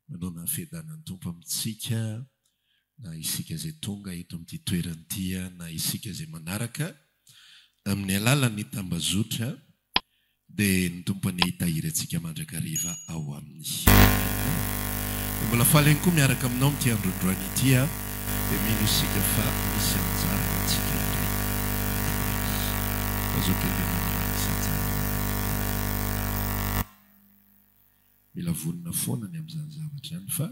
Manaona ny fiadanan'ny Tompo amintsika na isika izay tonga eto amin'ity toerana ity na isika izay manaraka amin'ny alalan'ny tambazotra dia ny Tompo anie hitahiry antsika mandrakariva ao aminy. Amen. Dia mbola faly ihany koa miaraka aminao amin'ity androandroany ity aho dia mino isika fa misy anjara ho antsika indray androany. Lazao kely ilay namana misy anjara ho anao androany. Mila vonona foana ny amin'izany zavatra izany fa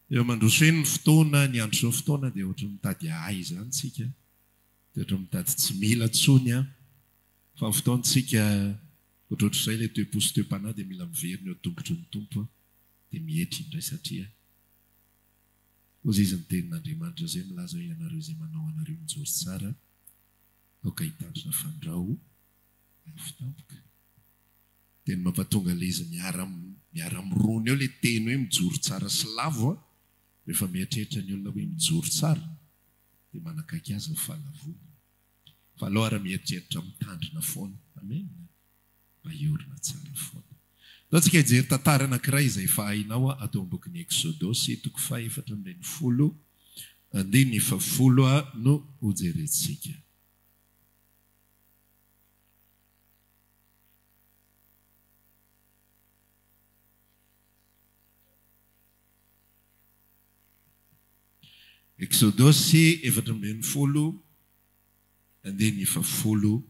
rehefa mandroso eny ny fotoana, ny andro sy ny fotoana dia ohatran'ny mitady ahay izany isika, dia ohatran'ny mitady tsy mila intsony an! Fa ny fotoantsika ohatrohatr'izay ilay toe-po sy toe-panahy dia mila miverina eo an-tongotry ny Tompo dia mietry indray satria hozy izy ny tenin'Andriamanitra izay milaza hoe ianareo izay manao anareo mijoro tsara aoka hitandrina fandrao avy tampoka. Dia ny mampatonga ilay izy miara miara-mirona eo ilay teny hoe mijoro tsara sy lavo an, rehefa mieritreritra ny olona hoe mijoro tsara dia manakaiky azy ny fahalavoana. Fa aleo ary mieritreritra mitandrina foana. Amen. Mba hiorina tsara foana. Ndao tsika hijery tantara anankiray izay efa hainao ato amin'ny bokin'ny Eksodosy, toko faha 14, andininy fahafolo no hojerentsika. Eksodosy 14, andininy fahafolo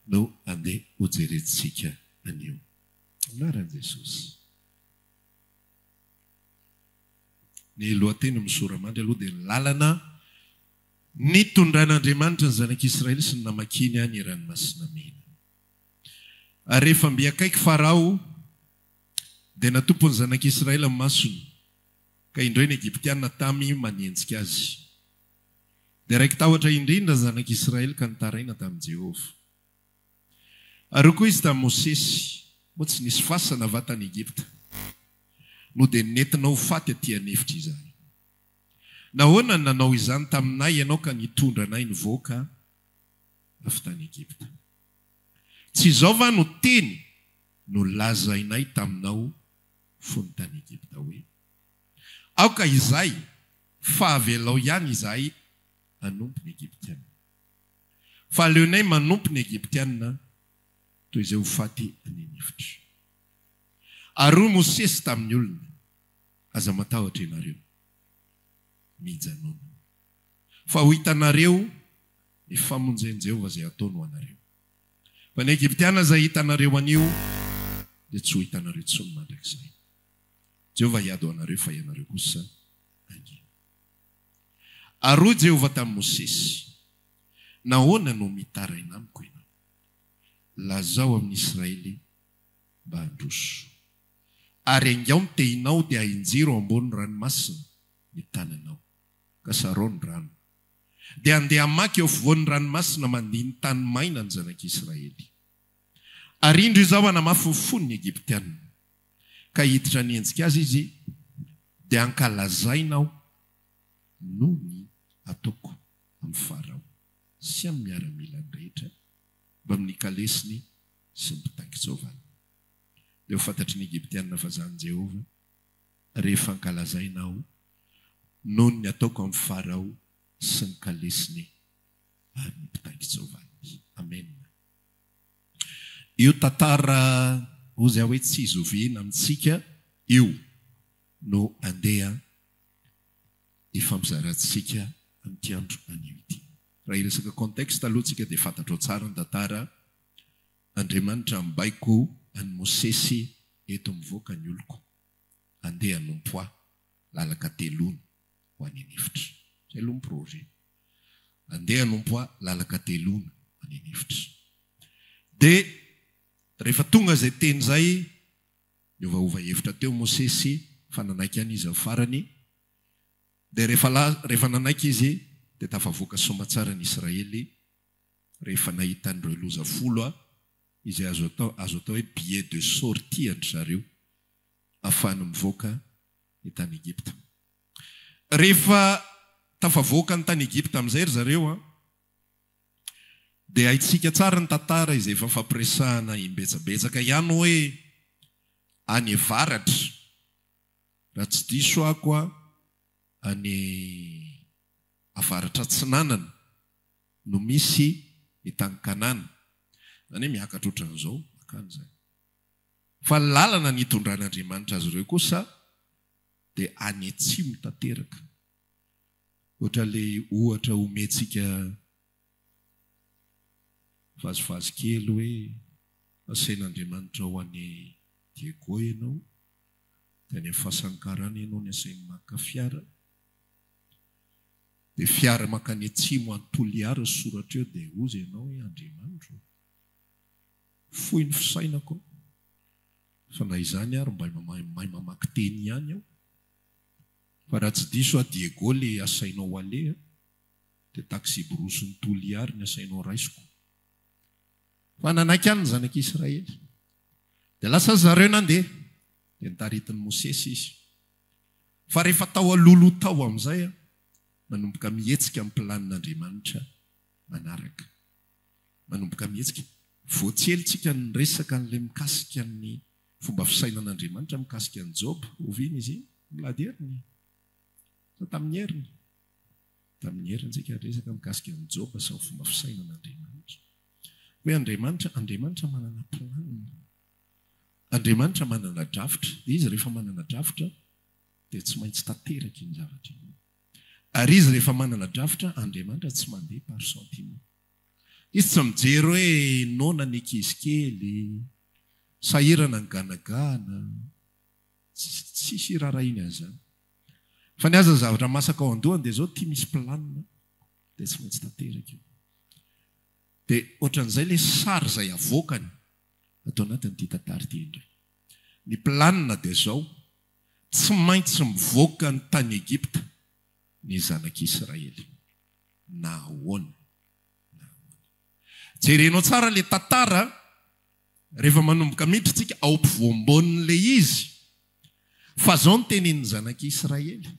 no andeha hojerentsika anio. Anaran'i Jesosy. Ny lohateny amin'ny sora-mandry aloha dia ny lalana nitondran'Andriamanitra ny zanak'Israely sy ny namakiany ny Ranomasina Mena. Ary rehefa mby akaiky Farao, dia natompin'ny zanak'Israely ny masony, ka indreo ny Egyptiana tamy manenjika azy. Dia raiki-tahotra indrindra ny zanak'Israely ka nitaraina tamin'i Jehovah. Ary hoy koa izy tamin'i Mosesy, Moa tsy nisy fasana va tany Egypta, no dia nentinao ho faty aty an'efitra izahay? Nahoana no nanao izany taminay ianao ka nitondra anay nivoaka avy tany Egypta? Tsy izao va no teny nolazainay taminao fony tany Egypta hoe, Aoka izay, fa avelao ihany izahay hanompo ny Egyptiana. Fa aleonay manompo ny Egyptiana toy izay ho faty any an'efitra. Ary hoy Mosesy tamin'ny olona, Aza matahotra ianareo, mijanòna, fa ho hitanareo ny famonjen'i Jehovah izay hataony ho anareo. Fa ny Egyptiana izay hitanareo anio dia tsy ho hitanareo intsony mandrakizay. Jehovah hiady ho anareo, fa ianareo kosa hangina. Ary hoy Jehovah tamin'i Mosesy, Nahoana no mitaraina amiko ianao? Lazao amin'ny Israely mba handroso. Ary aingao ny tehinao dia ahinjiro ambony ranomasina ny tananao, ka sarao ny rano. Dia handeha hamaky eo afovoan'ny ranomasina mandia ny tany maina ny zanak'Israely. Ary indro Izaho hanamafy ny fon'ny Egyptiana, ka hiditra hanenjika azy izy, dia hankalazaina Aho noho ny ataoko amin'i Farao sy amin'ny miaramilany rehetra mbamin'ny kalesiny sy ny mpitaingin-tsoavaliny. Dia ho fantatry ny Egyptiana fa Izaho Jehovah, rehefa ankalazaina Aho noho ny ataoko amin'i Farao sy ny kalesiny ary ny mpitaingin-tsoavaliny. Amena. Io tantara hozy aho hoe tsy zoviana amintsika io no andeha hifampizarantsika amin'ity andro anio ity. Raha hiresaka contexte aloha tsika dia fantatrao tsara ny tantara, Andriamanitra mibaiko an'i Mosesy eto mivoaka ny oloko. Andeha hanompo ahy lalan-kateloana ho any an'efitra. Izay aloha ny projet. Andeha hanompo ahy lalan-kateloana any an'efitra. Dia rehefa tonga izay teny izay, niovaova hevitra teo Mosesy fa nanaiky ihany izy amin'ny farany. Dia rehefa rehefa nanaiky izy dia tafavoaka soamatsara ny Israely rehefa nahita an'ireo loza folo izay azo atao azo atao hoe billet de sortie an-dry zareo ahafahany mivoaka ny tany Egypta. Rehefa tafavoaka ny tany Egypta amin'izay ry zareo an, dia haintsika tsara ny tantara izay efa nifampiresahana imbetsabetsaka ihany hoe any avaratra, raha tsy diso ako an, any avaratra atsinanana no misy ny tany Kanana. Izany hoe miakatra ohatran'izao mankany izany. Fa ny lalana nitondran'Andriamanitra azy ireo kosa dia any atsimo tanteraka. Ohatran'ilay ohatra omentsika vazivazy kely hoe asain'Andriamanitra ho any Diego ianao, dia any amin'ny fasan'ny karana ianao no asainy maka fiara, dia fiara mankany atsimo any Toliara ny soratra eo dia hozy ianao hoe Andriamanitro ô! Fohy ny fisainako fa na izany ary mba mahay mamaky teny ihany aho. Fa raha tsy diso aho Diego le asainao aleha dia taxi-brousse-n'i Toliary ny asainao raisiko. Fa nanaiky ihany ny zanak'Israely. Dia lasa zareo nandeha. Dia notaritin'i Mosesy izy. Fa rehefa tao alohaloha tao amin'izay, nanomboka mihetsika ny planin'Andriamanitra manaraka. Manomboka mihetsika. Vao tsy ela tsika niresaka an'ilay mikasika ny fomba fisainan'Andriamanitra mikasika an'i Joba. Oviana izy iny? Milady heriny? Sa tamin'ny heriny? Tamin'ny heriny tsika niresaka mikasika an'i Joba sy ny fomba fisainan'Andriamanitra. Hoe Andriamanitra, Andriamanitra manana planina. Andriamanitra manana drafitra. Dia Izy rehefa manana drafitra dia tsy maintsy tanteraka iny zavatra iny. Ary Izy rehefa manana drafitra, Andriamanitra tsy mandeha par sentiment. Izy tsy mijery hoe noana ny ankizy kely, sahirana ny ganagana, tsisy iraharahiany an'izany. Fa ny azy ny zavatra masaka ao an-dohany dia izao, ity misy planina dia tsy maintsy tanteraka io. Dia ohatran'izay ilay sary izay avoakany ato anatin'ity tantara ity indray. Ny planina dia izao, tsy maintsy mivoaka ny tany Egypta ny zanak'Israely. Na ahoana na ahoana. Jerenao tsara ilay tantara rehefa manomboka miditra tsika ao ampovoambonin'ilay izy. Fa izao no tenenin'ny zanak'Israely,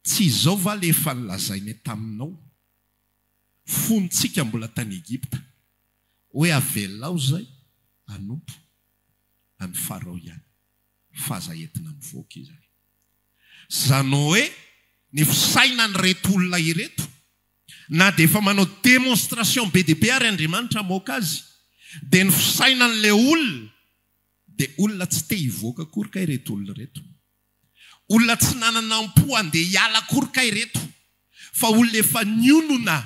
Tsy izao va ilay efa nolazainay taminao, fony tsika mbola tany Egypta, hoe avelao izay hanompo an'i Farao ihany, fa aza entina mivoaka izahay. Izany hoe ny fisainan'ireto olona ireto, na dia efa manao démonstration be dia be ary Andriamanitra hamoaka azy, dia ny fisainan'ilay olona dia olona tsy te hivoaka akory kay ireto olona ireto. Olona tsy nanana am-po handeha hiala akory kay ireto, fa olona efa nionona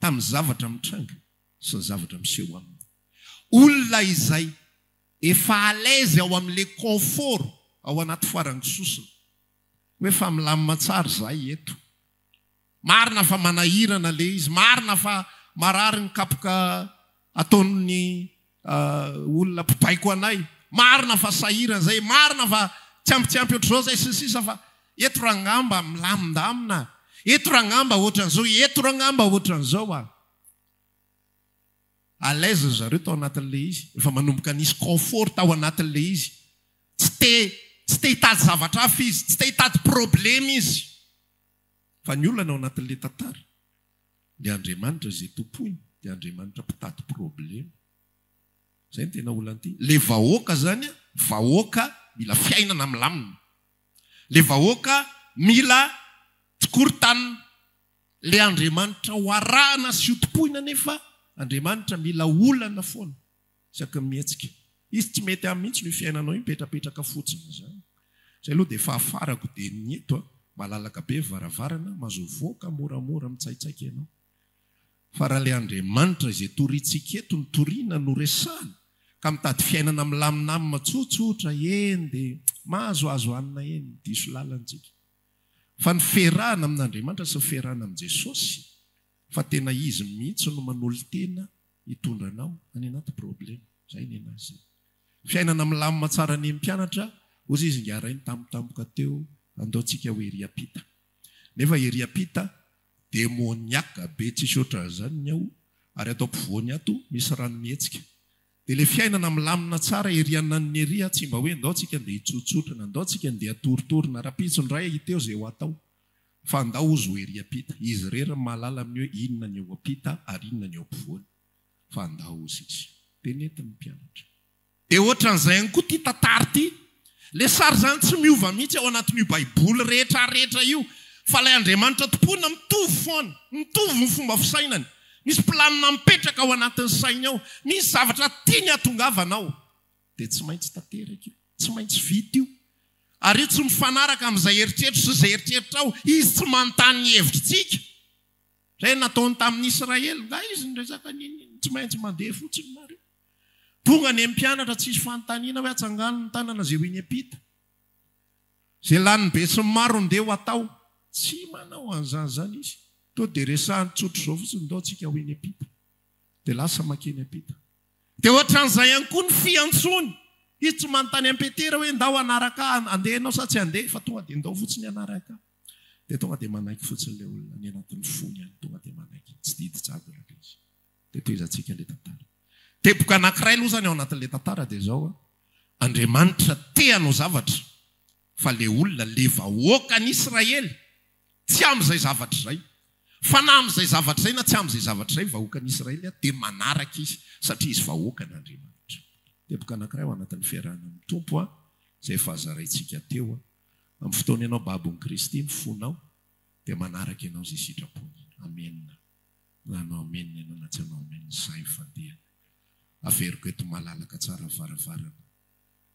tamin'ny zavatra mitranga sy ny zavatra miseho aminy. Olona izay Efa à l'aise ao amin'le confort ao anaty foaran-kisosona. Hoe fa milamina tsara izahay eto. Marina fa manahirana le izy, marina fa marary ny kapoka ataon'ny olona mpibaiko anay, marina fa sahirana izay, marina fa tsy ampy tsy ampy ohatr'izao izay sy ny sisa fa eto rangamba milamindamina, eto rangamba ohatran'izao, eto rangamba ohatran'izao a. À l'aise ry zareo tao anatin'ilay izy, efa manomboka nisy confort tao anatin'ilay izy, tsy te tsy te hitady zavatra hafa izy, tsy te hitady problema izy. Fa ny olana ao anatin'ilay tantara, ilay Andriamanitra izay tompoiny dia Andriamanitra mpitady problema. Izay no tena olana ity. Ilay vahoaka izany, vahoaka mila fiainana milamina. Ilay vahoaka mila tsy korotanina. Le Andriamanitra ho arahana sy ho tompoina anefa Andriamanitra mila olana foana isaky ny mihetsika. Izy tsy mety aminy mihitsy io fiainanao io mipetrapetraka fotsiny izany. Zay aloha dia efa afarako dia ny eto a, malalaka be varavarana, mahazo mivoaka moramora mitsaitsaika ianao. Fa raha le Andriamanitra izay torintsika eto no torina no resahana ka mitady fiainana milaminamina tsotsotra eny dia mahazoazo hanina eny, diso lalana tsika. Fa ny fiarahana amin'Andriamanitra sy ny fiarahana amin'i Jesosy fa tena Izy mihitsy no manolo-tena hitondra anao any anaty problema. Zay nenazy zay. Fiainana milamina tsara ny mpianatra, hozy izy ingahy rainy tampotampoka teo, andao tsika ho ery ampita. Nefa ery ampita, demoniaka be tsisy ohatran'izany ny ao, ary ato ampovoany ato misy rano mihetsika. Dia ilay fiainana milamina tsara ery ananiny ery a, tsy mba hoe ndao tsika ndeha hitsotsotra na ndao tsika ndeha hatoritory na rahampitso indray hiteo izay ho atao. Fa andao hozy ho ery am-pita. Izy irery no mahalala amin'ny hoe inona ny eo am-pita ary inona ny eo ampovoany. Fa andao hozy izy. Dia nentiny ny mpianatra. Dia ohatran'izay ihany koa ity tantara ity. Ilay sary izany tsy miova mihitsy ao anatin'io baiboly rehetra rehetra io. Fa ilay Andriamanitra tompoina mitovy foana. Mitovy ny fomba fisainany. Misy planina mipetraka ao anatin'ny sainy ao. Misy zavatra tiany hatongavana ao. Dia tsy maintsy tanteraka io. Tsy maintsy vita io. Ary io tsy mifanaraka amin'izay eritreritro sy izay eritreritrao. Izy tsy manontany ny hevitritsika. Izay nataony tamin'ny Israely. Nga izy niresaka n'inon'inona. Tsy maintsy mandeha fotsiny nareo. Tonga ny mpianatra tsisy fanontaniana hoe atsangano ny tanana izay ho eny am-pita. Izay lanin'ny besinimaro ndeha ho atao. Tsy manao an'izany izany izy. Toa dia resahiny tsotra izao fotsiny ndao tsika ho eny am-pita. Dia lasa mankeny am-pita. Dia ohatran'izay ihany koa ny fiantsoany. Izy tsy manontany an'i Petera hoe ndao hanaraka ahy, handeha ianao sa tsy handeha, fa tonga dia ndao fotsiny hanaraka ahy. Dia tonga dia manaiky fotsiny ilay olona, any anatin'ny fony any, tonga dia manaiky. Tsy didy jadona ilay izy. Dia tohizantsika ilay tantara. Teboka anankiray aloha izany ao anatin'ilay tantara dia izao, Andriamanitra te hanao zavatra fa ilay olona, ilay vahoakan'Israely tsy amin'izay zavatra izay. Fa na amin'izay zavatra izay na tsy amin'izay zavatra izay vahoakan'Israely dia manaraka izy satria izy vahoakan'Andriamanitra. Teboka anankiray ao anatin'ny fiarahana amin'ny Tompo izay efa zaraintsika teo. Amin'ny fotoana ianao babon'i Kristy ny fonao dia manaraka ianao izay sitrapony. Amena. Na hanao amen ianao na tsy hanao amen, izay ny fandehany. Averiko eto malalaka tsara ny varavarana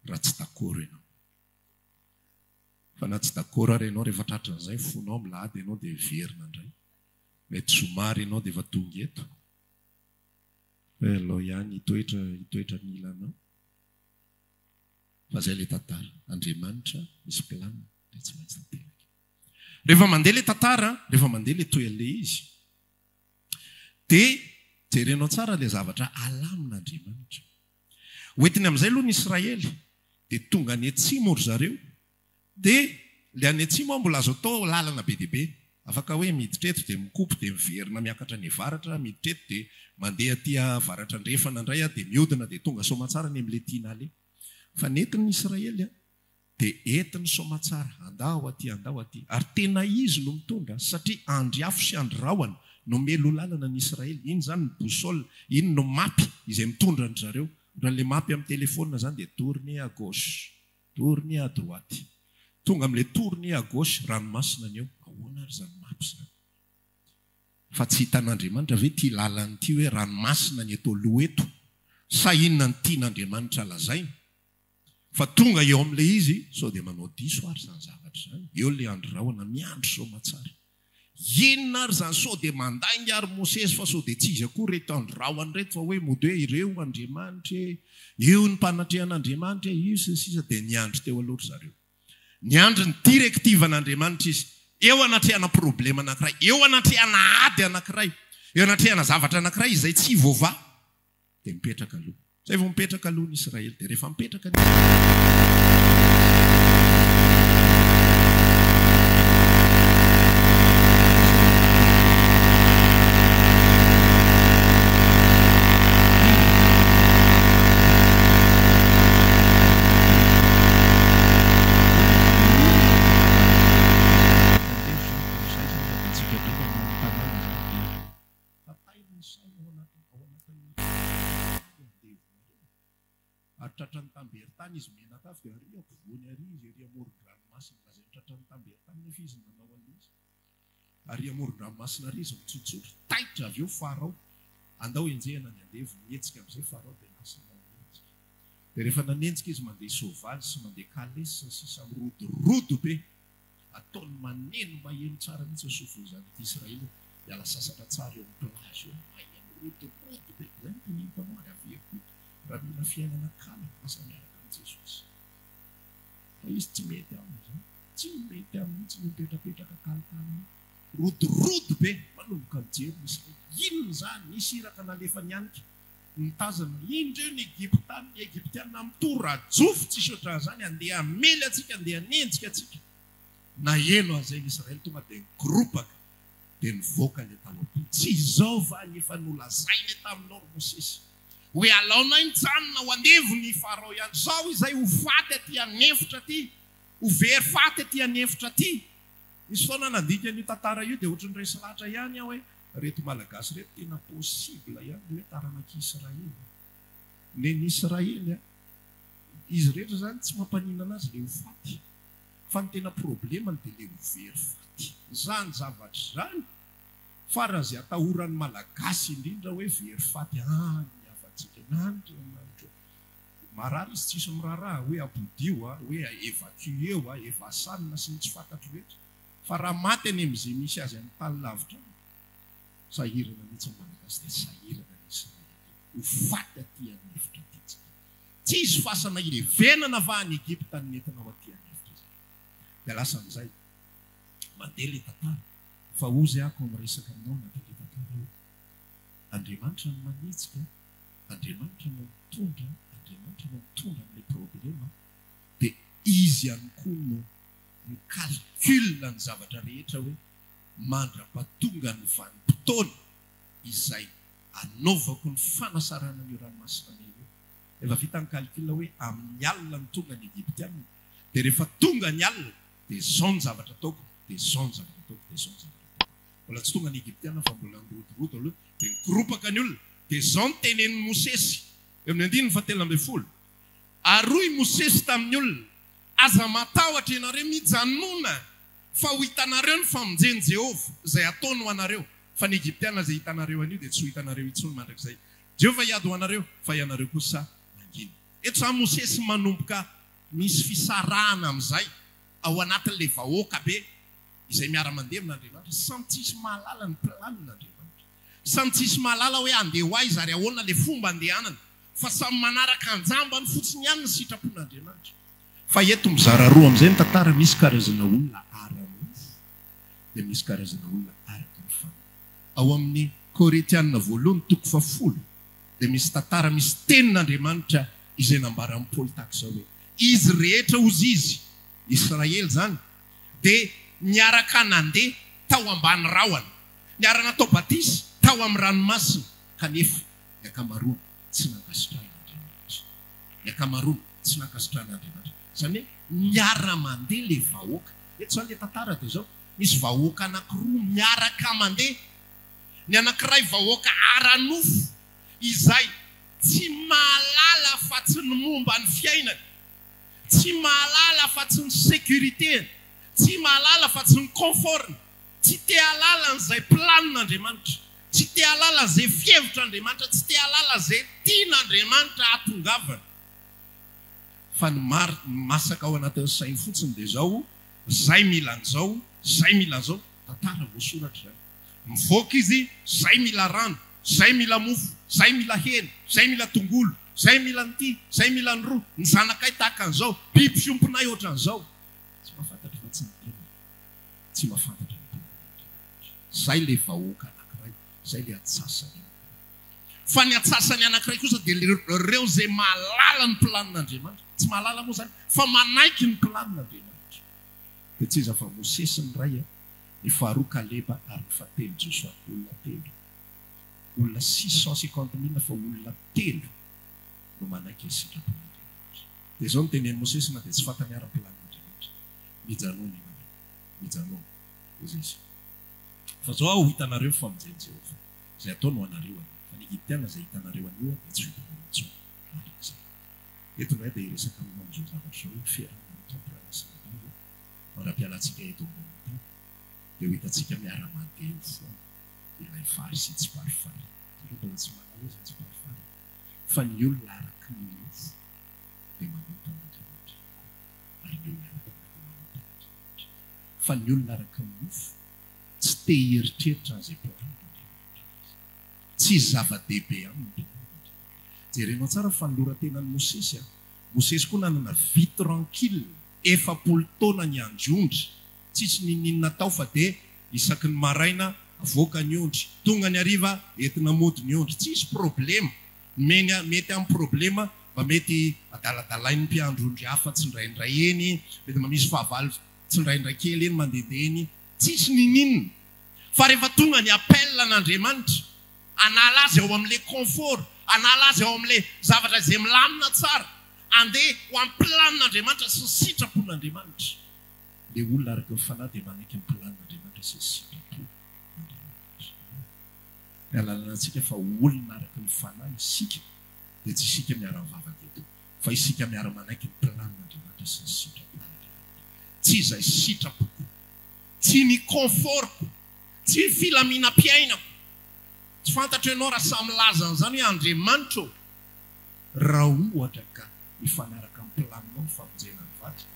raha tsy d'accord ianao. Fa na tsy d'accord ary ianao rehefa tratran'izay ny fonao milahady ianao dia hiverina indray. Mety zoma ary ianao dia efa tonga eto. Hoe alao ihany hitoetra hitoetra ny ilanao. Fa izay ilay tantara. Andriamanitra misy plan dia tsy maintsy tanteraka. Rehefa mandeha ilay tantara, rehefa mandeha ilay toy an'ilay izy, dia jerenao tsara ilay zavatra alamin'Andriamanitra. Hoentiny amin'izay aloha ny Israely, dia tonga any atsimo ry zareo, dia ilay any atsimo ao mbola azo atao lalana be dia be. Afaka hoe miditra eto dia mikopy dia miverina miakatra any avaratra, miditra eto dia mandeha aty avaratra andrefana indray dia mihodina dia tonga soamantsara any amin'ilay tiana aleha. Fa nentin'ny Israely Dia entiny soamatsara, andao aty, andao aty. Ary tena izy no mitondra, satria andry afo sy andry rahona no mialoha lalana ny Israely. Iny izany ny boussole, iny no mapy izay mitondra an-dry zareo. Ohatran'ilay mapy amin'ny telephone izany dia tourner à gauche, tourner à droite. Tonga amin'ilay tourner à gauche, ranomasina ny eo. Ahoana ary izany mapy izany? Fa tsy hitan'Andriamanitra ve ity lalana ity hoe ranomasina ny eto aloha eto? Sa inona no tian'Andriamanitra lazaina? Fa tonga eo amin'ilay izy, sao dia manao diso ary izany zavatra izany, eo ilay andry rahona miandry soamatsara. Inona ary izany, sao dia mandainga ary Mosesy fa sao dia tsy izy akory ireto andry rahona ireto fa hoe mody hoe ireo Andriamanitra e, io ny mpanatrehan'Andriamanitra e, io sy ny sisa dia niandry teo aloha ry zareo. Niandry ny directive-n'Andriamanitra izy, eo anatrehana problema anankiray, eo anatrehana ady anankiray, eo anatrehana zavatra anankiray izay tsy voavaha. Dia mipetraka aloha. Zay vao mipetraka aloha ny Israely. Dia rehefa mipetraka ny. Tataino ny saina ao anatin ao anatin'ny ady andevonareo. Ary tratran'ny tamberin-tany izy mianakavy dia ary ampovoany ary izy ery amoron-dranomasina. Lazainy tratran'ny tamberin-tany nefa izy nanao an'ilay izy. Ary amoron-dranomasina ary izy mitsotsotra. Taitra avy eo Farao. Andao enjehina ny andevo. Nihetsika amin'izay Farao dia lasa nanenjika. Dia rehefa nanenjika izy mandeha soavaly sy mandeha kalesy sy ny sisa mirodorodo be. Ataony maneno maheno tsara mihitsy ny sofin'ny zanak'i Israely io. Miala sasatra tsara eo amin'ny plage eo, maheno rodorodo be. Izay no teneniko anao ary averiko eto, raha mila fiainana calme, lasa miaraka amin'i Jesosy. Fa izy tsy mety aminy izany. Tsy mety aminy mihitsy ny mipetrapetraka calme eo. Rodorodo be, manomboka mijery ny Israely. Inona izany? Nisy iraka nalefa nianika. Nitazana, indreo ny Egyptana, ny Egyptiana mitora-jofo tsisy ohatran'izany, handeha hamely antsika, handeha hanenjika antsika. Naheno an'izay ny Israely, tonga dia nikoropaka, dia nivoaka ilay tao am-po. Tsy izao va ny efa nolazainay taminao, ry Mosesy, hoe alaonay mijanona ho andevon' i Farao ihany, izao izay ho faty aty an'efitra aty, ho very faty aty an'efitra aty. Nisy fotoana nandika an'io tantara io dia ohatran'ny resy lahatra ihany aho hoe reto Malagasy reto tena possible ihany le hoe taranak'i Israely. Nen'i Israely a! Izy rehetra izany tsy mampaninona anazy le ho faty fa ny tena problemany dia le ho very faty. Izany zavatra izany faran'izay atahoran'ny Malagasy indrindra hoe very faty any ny havantsika any Andriamanitra ô! Marary izy tsisy miraharaha hoe ampodio a, hoe evacueo a, evasanina sy ny tsy fantatro rehetra. Fa raha maty any amin'izay misy azy any tany lavitra any, sahirana mihitsy ny Malagasy dia sahirana ny Israely. Ho faty aty an'efitra aty tsika. Tsy hisy fasana hilevenana fa any Egypta no nentina ho aty an'efitra izay. Dia lasa amin'izay. Mandeha ilay tantara. Fa hozy aho koa miresaka aminao anatin'ilay tantara hoe Andriamanitra no manetsika. Andriamanitra no mitondra, Andriamanitra no mitondra an'ilay problema dia Izy ihany koa no mi-calcule ny zavatra rehetra hoe mandra-patonga ny vanim-potoana izay anaovako ny fanasarana an'io ranomasina mena io. Efa vita ny calcul hoe amin'ny alina no tonga ny Egyptiana dia rehefa tonga ny alina dia izao ny zavatra ataoko, dia izao ny zavatra ataoko, dia izao ny zavatra ataoko. Mbola tsy tonga ny Egyptiana fa mbola nirodorodo aloha dia nikoropaka ny olona. Dia izao no tenenin'i Mosesy, eo amin'ny andininy fahatelo ambin'ny folo, Ary hoy Mosesy tamin'ny olona, Aza matahotra ianareo, mijanòna, fa ho hitanareo ny famonjen'i Jehovah, izay hataony ho anareo, fa ny Egyptiana izay hitanareo anio dia tsy ho hitanareo intsony mandrakizay. Jehovah hiady ho anareo, fa ianareo kosa mangina. Eto izany Mosesy manomboka misy fisarahana amin'izay ao anatin'ilay vahoaka be izay miara-mandeha amin'Andriamanitra, samy tsisy mahalala ny planin'Andriamanitra. Samy tsisy mahalala hoe handeha ho aiza ary ahoana ilay fomba andehanana fa samy manaraka anjambany fotsiny ihany ny sitrapon'Andriamanitra. Fa eto mizara roa amin'izay ny tantara, misy karazana olona ara-nofo dia misy karazana olona araka ny fanahy. Ao amin'ny Korintiana voalohany toko fahafolo dia misy tantara misy tenin'Andriamanitra izay nambaran'i Paoly tahaka izao hoe, Izy rehetra hozy izy, Israely izany, dia niaraka nandeha tao ambany rahona. Niara-natao batisa tao amin'ny ranomasina, kanefa ny ankamaroany tsy nankasitrahan'Andriamanitra. Ny ankamaroany tsy nankasitrahan'Andriamanitra. Izany hoe miara-mandeha ilay vahoaka. Eto izany ilay tantara dia izao, misy vahoaka anankiroa miaraka mandeha. Ny anankiray vahoaka ara-nofo izay tsy mahalala afa-tsy ny momba ny fiainany, tsy mahalala afa-tsy ny sécurité-ny, tsy mahalala afa-tsy ny confort-ny. Tsy te hahalala an'izay planin'Andriamanitra, tsy te hahalala izay fihevitr'Andriamanitra, tsy te hahalala izay tian'Andriamanitra hahatongavana. Fa ny mar, ny masaka ao anatin'ny sainy fotsiny dia izao, zay mila an'izao, zay mila an'izao, tantara voasoratra izany. Mivoaka izy, zay mila rano, zay mila mofo, zay mila hena, zay mila tongolo, zay mila an'ity, zay mila an'roa, ny zanakay tahaka an'izao, biby fiompinay ohatran'izao. Tsy mahafantatra fa tsy ny tenany. Tsy mahafantatra ny tenin'Andriamanitra. Zay le vahoaka anakiray, zay le atsasany anakiray. Fa ny atsasany anakiray kosa dia reo zay mahalala ny planin'Andriamanitra. Tsy mahalala moa zany fa manaiky ny planin'Andriamanitra. Dia tsy iza fa Mosesy ny iray, ny faharoa Kaleba ary ny fahatelo Josoa. Olona telo. Olona 650 000 fa olona telo no manaiky ny sitrapon'Andriamanitra. Dia izao no tenenin'i Mosesy na dia tsy fantany ara planin'Andriamanitra. Mijanona ianareo. Mijanona, hoy Izy. Fa izao aho ho hitanareo ny famonjen'i Jehovah, izay ataony ho anareo anio. Fa ny Egyptiana izay hitanareo anio dia tsy ho hitanareo intsony mandrakizay. Eto indray dia hiresaka aminao amin'izao zavatra izao hoe fiarahana amin'ny Tompo rahalahy sy anabavy, mandra-pialantsika eto ambonin'ny tany, dia ho hitantsika miara-mandeha eo foana ilay vary sy tsiparifary. Zareo mbola tsy mahalala izay tsiparifary, fa ny olona araka ny nofo dia manompo an'Andriamanitra ihany koa. Ary ny olona ara-panahy dia manompo an'Andriamanitra. Fa ny olona araka ny nofo tsy te hieritreritra an'izay planin'Andriamanitra izy. Tsy zava-dehibe aminy ny planin'Andriamanitra. Jerenao tsara ny fanoloran-tenan'i Mosesy a! Mosesy koa nanana vie tranquille, 40 taona niandry ondry, tsisy n'inon'inona atao fa dia isaky ny maraina avoaka ny ondry, tonga ny hariva entina mody ny ondry, tsisy problema. Meny mety amin'ny problema mba mety adaladalain'ny mpiandry ondry hafa tsindraindray eny, mety mba misy fahavalo tsindraindray kely eny mandehandeha eny, tsisy ninininona. Fa rehefa tonga ny appel an'Andriamanitra hanala azy ao amin'ilay confort, hanala azy ao amin'ilay zavatra izay milamina tsara, handeha ho amin'ny planin'Andriamanitra sy ny sitrapon'Andriamanitra, ilay olona araka ny fanahy dia manaiky ny planin'Andriamanitra. planin'Andriamanitra sy ny sitrapon'Andriamanitra. Ny ahalalana antsika fa olona araka ny fanahy isika dia tsy isika miara-mivavaka eto fa isika miara-manaiky ny planin'Andriamanitra sy ny sitrapon'Andriamanitra. Tsy izay sitrapoko, tsy ny confort-ko, tsy ny filaminam-piainako. Tsy fantatro ianao raha samy milaza an'izany hoe Andriamanitra ô, raha ohatra ka mifanaraka amin'ny planinao ny famonjena ny vadiko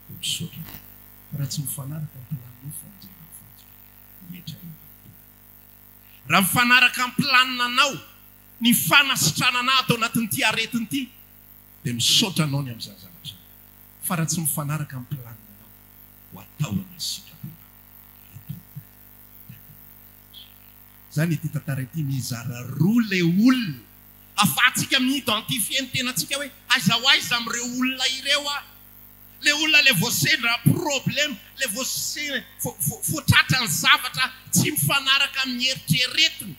dia misaotra anao. Fa raha tsy mifanaraka amin'ny planinao ny famonjena ny vadiko, mihetra eo ambany planina. Raha mifanaraka amin'ny planinanao ny fanasitranana ato anatin'ity aretina ity dia misaotra anao ny amin'izany zavatra izany. Fa raha tsy mifanaraka amin'ny planinanao, ho atao anie ny sitraponao eto an-tany tahaka ny any an-danitra. Izany ity tantara ity mizara roa ilay olona. Afahantsika mi-identifier ny tenantsika hoe aiza ho aiza amin'ireo olona ireo aho. Ilay olona ilay voasendra problème, ilay voatratra ny zavatra tsy mifanaraka amin'ny eritreretiny.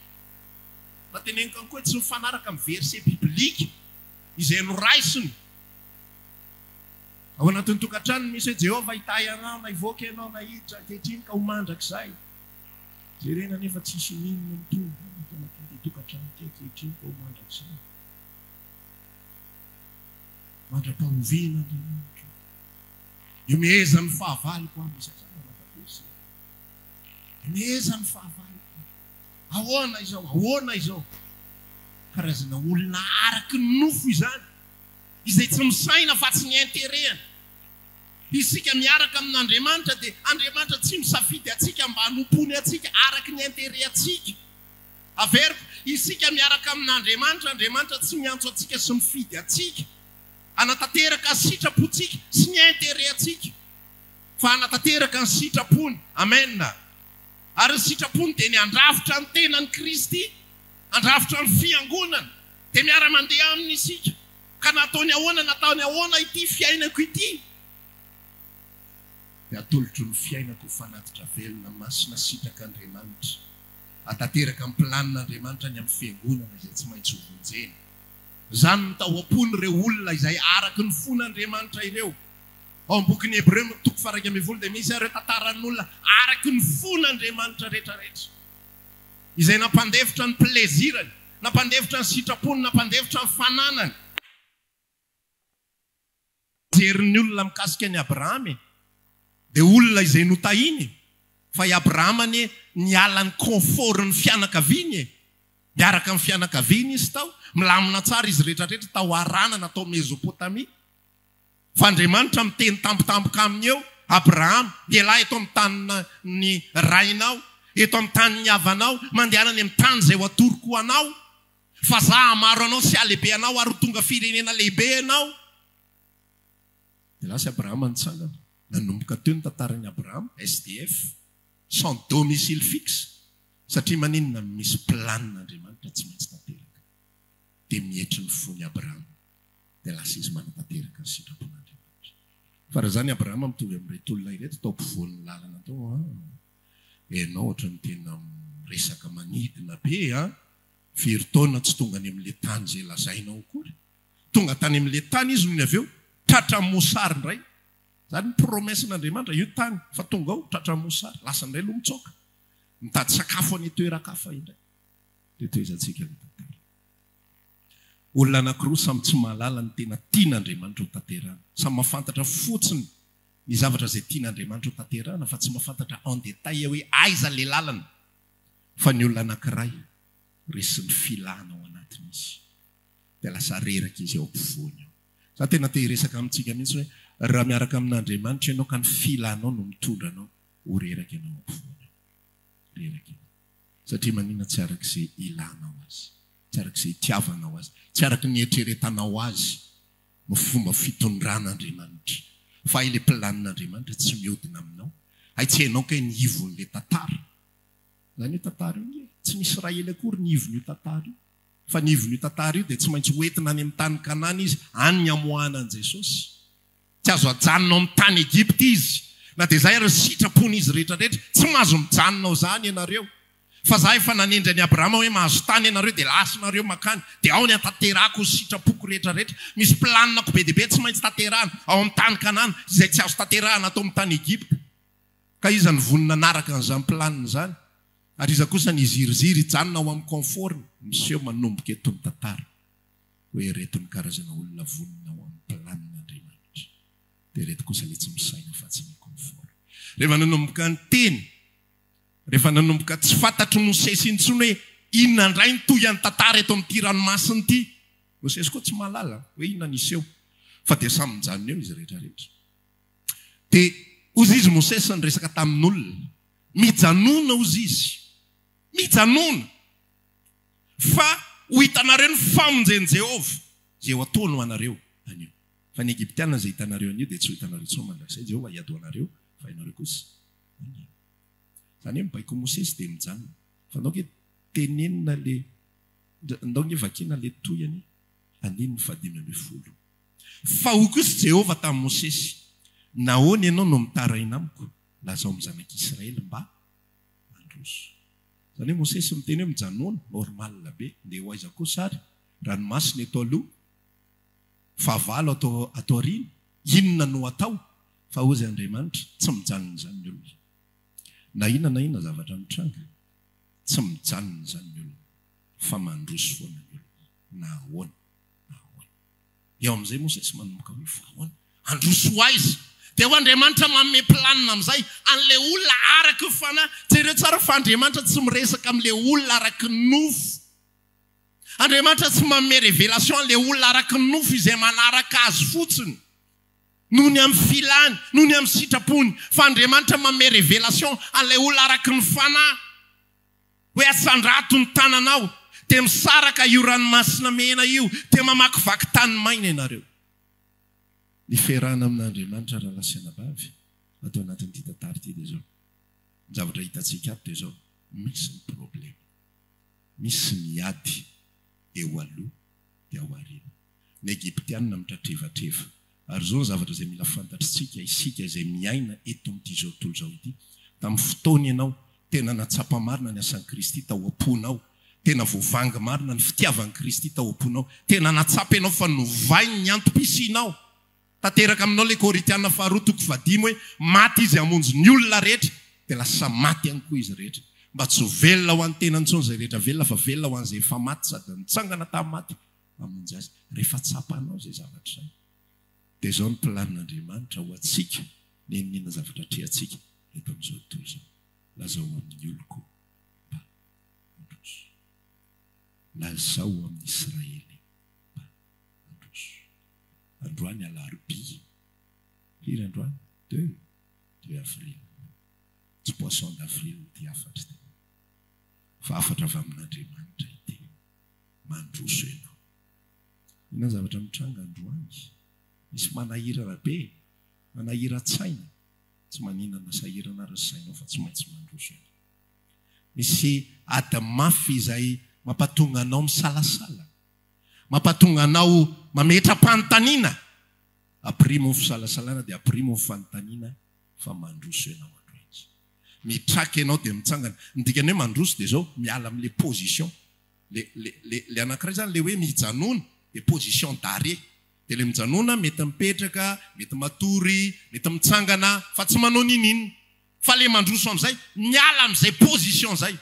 Mba teneniko ihany koa hoe tsy mifanaraka amin'ny verset biblique izay noraisiny. Ao anatin'ny tokantrano misy hoe Jehovah hitahy anao na hivoaka ianao na hiditra ankehitriny ka ho mandrakizay. Jerena anefa tsisy n'inona mitovy ato anatin'ity tokantrano ity ankehitriny ka ho mandrakizay. Mandra-pahoviana Andriamanitra o. Ihomehezan'ny fahavaloko aho, misy an'izany ao anatin'ny verset. Ihomehezan'ny fahavaloko aho. Ahoana izao? Ahoana izao? Karazana olona araky ny nofo izany, izay tsy misaina fa tsy ny intérêt-ny. Isika miaraka amin'Andriamanitra dia Andriamanitra tsy misafidy antsika mba hanompoany antsika araky ny intérêt antsika. Averiko, isika miaraka amin'Andriamanitra, Andriamanitra tsy miantso antsika sy mifidy antsika hanatanteraka ny sitrapontsika sy ny intérêt antsika, fa hanatanteraka ny sitrapony. Amen. Ary ny sitrapony dia ny handrafitra ny tenan'i Kristy, handrafitra ny Fiangonana. Dia miara-mandeha Aminy isika. Ka na ataony ahoana na ataony ahoana ity fiainako ity, dia atolotro ny fiainako ho fanatitra velona, masina, sitrak'Andriamanitra. Hatanteraka ny planin'Andriamanitra ny amin'ny Fiangonana izay tsy maintsy hovonjena. Izany no tao am-pon'ireo olona izay araka ny fon'Andriamanitra ireo. Ao amin'ny bokin'ny Hebreo, toko faha-11 dia misy ireo tantaran'olona araka ny fon'Andriamanitra rehetrarehetra. Izay nampandefitra ny plaisir-ny, nampandefitra ny sitrapony, nampandefitra ny fananany. Jerin'ny olona mikasika an'i Abrahama e! Dia olona izay notahiny e! Fa i Abrahama anie niala ny confort-n'ny fianakaviany e! Miaraka amin'ny fianakaviany izy tao, milamina tsara izy rehetrarehetra tao Harana na tao Mesopotamia. Fa Andriamanitra miteny tampotampoka aminy eo, Abrahama, mialà eto amin'ny tanin'ny rainao, eto amin'ny tanin'ny havanao, mandehana any amin'ny tany izay ho atoroko ho anao, fa Izaho hahamaro anao sy hahalehibe anao ary ho tonga firenena lehibe ianao. Dia lasa i Abrahama nitsangana. Nanomboka teo ny tantaran'i Abrahama, SDF, sans domicile fixe, satria maninona? Misy planin'Andriamanitra tsy maintsy tanteraka. Dia mietry ny fon'i Abrahama. Dia lasa izy manatanteraka ny sitrapon'Andriamanitra. Fa raha izany Abrahama mitovy amin'ireto olona ireto tao ampovoan'ny lalana tao an! Ianao ohatran'ny tena miresaka manidina be an! Firy taona tsy tonga any amin'ilay tany izay lazainao akory. Tonga tany amin'ilay tany izy nony avy eo, tratran'ny mosary indray. Izany ny promesse-n'Andriamanitra, io tany fa tonga ao, tratran'ny mosary, lasa indray aloha mitsoaka. Mitady sakafo any an-toeran-kafa indray. Dia tohizantsika ilay tantara. Olona anankiroa samy tsy mahalala ny tena tian'Andriamanitra ho tanterahana. Samy mahafantatra fotsiny ny zavatra izay tian'Andriamanitra ho tanterahana fa tsy mahafantatra en détail hoe aiza ilay lalana. Fa ny olona anankiray resin'ny filana ao anatiny izy dia lasa reraka izy ao ampovoany ao. Za tena te hiresaka amintsika mihitsy hoe raha miaraka amin'Andriamanitra ianao ka ny filanao no mitondra anao ho reraka ianao ao ampovoany ao. Reraka ianao. Satria maninona tsy araka izay ilanao azy, tsy araka izay itiavanao azy, tsy araka ny eritreretanao azy no fomba fitondran'Andriamanitra. Fa hay ilay planin'Andriamanitra tsy mihodina aminao. Hay tsy hainao kay ny ivon'ilay tantara. Izany io tantara io ange, tsy ny Israely akory ny ivon'io tantara io. Fa ny ivon'io tantara io dia tsy maintsy hoentina any amin'ny tany Kanana izy, any ny hamoahana an'i Jesosy. Tsy azo ajanona ao amin'ny tany Egypta izy, na dia izay ary ny sitrapon'izy rehetra rehetra. Tsy mahazo mijanona ao izany ianareo. Fa za efa nanendry an'i Abrahama hoe mahazo tany ianareo dia lasa nareo mankany. Dia ao ny hatanterahako ny sitrapoko rehetra rehetra. Misy planina-ko be dia be tsy maintsy tanterahana ao amin'ny tany Kanana, izay tsy azo tanterahana ato amin'ny tany Egypta. Ka iza no vonona hanaraka an'izany planina izany? Ary iza kosa ny hiziriziry hijanona ao amin'ny confort-ny? Miseho manomboka eto ny tantara hoe ireto ny karazana olona vonona ao amin'ny planin'Andriamanitra. Dia ireto kosa ilay tsy misaina afa-tsy ny confort. Rehefa nanomboka niteny, rehefa nanomboka tsy fantatr'i Mosesy intsony hoe inona indray ny tohian'ny tantara eto amin'ity ranomasina ity. Mosesy koa tsy mahalala hoe inona ny hiseho fa dia samy mijanona eo izy rehetra rehetra. Dia hozy izy Mosesy niresaka tamin'olona, Mijanona hozy izy, mijanona, fa ho hitanareo ny famonjen'i Jehovah, izay ho ataony ho anareo anio. Fa ny Egyptiana izay hitanareo anio dia tsy ho hitanareo intsony mandrakizay, Jehovah hiady ho anareo, fa ianareo kosa hangina. Izany hoe mibaiko Mosesy dia mijanona. Fa ndao nge tenenina le, ndao nge vakiana le tohiny, andininy fahadimy ambin'ny folo. Fa hoy kosa Jehovah tamin'i Mosesy, Nahoana ianao no mitaraina amiko? Lazao amin'ny zanak'Israely mba handroso. Izany hoe Mosesy miteny hoe mijanona, normal be, ndeha ho aiza kosa ary? Ranomasina eto aloha, fahavalo ato ato aoriana, inona no atao? Fa hozy Andriamanitra, tsy mijanona izany ny olona. Na inona na inona zavatra mitranga, tsy mijanona izany ny olona, fa mandroso foana ny olona, na ahoana na ahoana. Eo amin'izay Mosesy manomboka hoe fa ahoana? Handroso ho aiza? Dia ho Andriamanitra manome planina amin'izay an'ilay olona araka ny fanahy. Jereo tsara fa Andriamanitra tsy miresaka amin'ilay olona araka ny nofo. Andriamanitra tsy manome révélation an'ilay olona araka ny nofo izay manaraka azy fotsiny noho ny amin'ny filany, noho ny amin'ny sitrapony. Fa Andriamanitra manome révélation an'ilay olona araka ny fanahy. Hoe asandrato ny tananao, dia misaraka io ranomasina mena io, dia mamakivaky tany maina ianareo. Ny fiarahana amin'Andriamanitra rahalahy sy anabavy, ato anatin'ity tantara ity dia izao, ny zavatra hitantsika ato dia izao, misy ny problema, misy ny ady eo aloha dia ao aoriana. Ny Egyptiana mitratrevatreva. Ary izao ny zavatra izay mila fantatritsika, isika izay miaina eto amin'ity izao tontolo izao ity, tamin'ny fotoana ianao tena natsapa marina ny asan'i Kristy tao am-ponao, tena voavangy marina ny fitiavan'i Kristy tao am-ponao, tena natsapa ianao fa novainy ny antom-pisianao. Tanteraka aminao ilay Korintiana faharoa toko fahadimy hoe maty Izy hamonjy ny olona rehetra, dia lasa maty ihany koa izy rehetra. Mba tsy ho velona ho an'ny tenany intsony izay rehetra velona fa velona ho an'izay efa maty sady nitsangana tamin'ny maty hamonjy azy. Rehefa tsapanao izay zavatra izay, dia izao ny planin'Andriamanitra ho antsika, n'inon'inona zavatra atrehantsika eto amin'izao tontolo izao. Lazao amin'ny oloko mba handroso. Lazao amin'ny Israely mba handroso. Androany alarobia, firy androany? Deux, deux avril. Tsy poisson d'avril ity hafatra ity, fa hafatra avy amin'Andriamanitra ity. Mandroso ianao. Inona ny zavatra mitranga androany? Misy manahirana be, manahiran-tsaina. Tsy maninona na sahirana ary ny sainao fa tsy maintsy mandroso ianao. Misy ady mafy izay mampatonga anao misalasala, mampatonga anao mametra-panontaniana. Ampirimo ny fisalasalana dia ampirimo ny fanontaniana fa mandroso ianao androany. Mitraka ianao dia mitsangana. Ny dikan'ny hoe mandroso dia izao, miala amin'ilay position. Le, le, le, le anankiray izany ilay hoe mijanona dia position d'arrêt. Dia ilay mijanona mety mipetraka, mety matory, mety mitsangana fa tsy manao n'inon'inona. Fa ilay mandroso amin'izay, miala amin'izay position izay.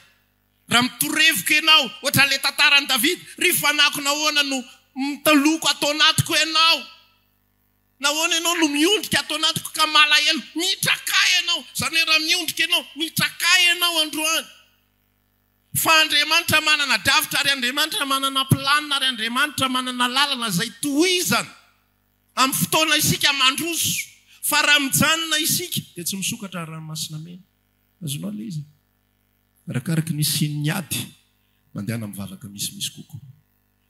Raha mitorevoka ianao, ohatran'ilay tantaran'i Davida, ry fanahiko nahoana no mitaloko ato anatiko ianao? Nahoana ianao no miondrika ato anatiko ka malahelo? Mitrakà ianao. Izany hoe raha miondrika ianao, mitrakà ianao androany. Fa Andriamanitra manana drafitra ary Andriamanitra manana planina ary Andriamanitra manana lalana izay tohizana amin'ny fotoana isika mandroso. Fa raha mijanona isika dia tsy misokatra ny ranomasina mena. Azonao ilay izy? Arakaraky ny hisian'ny ady, mandehana mivavaka misimisy kokoa.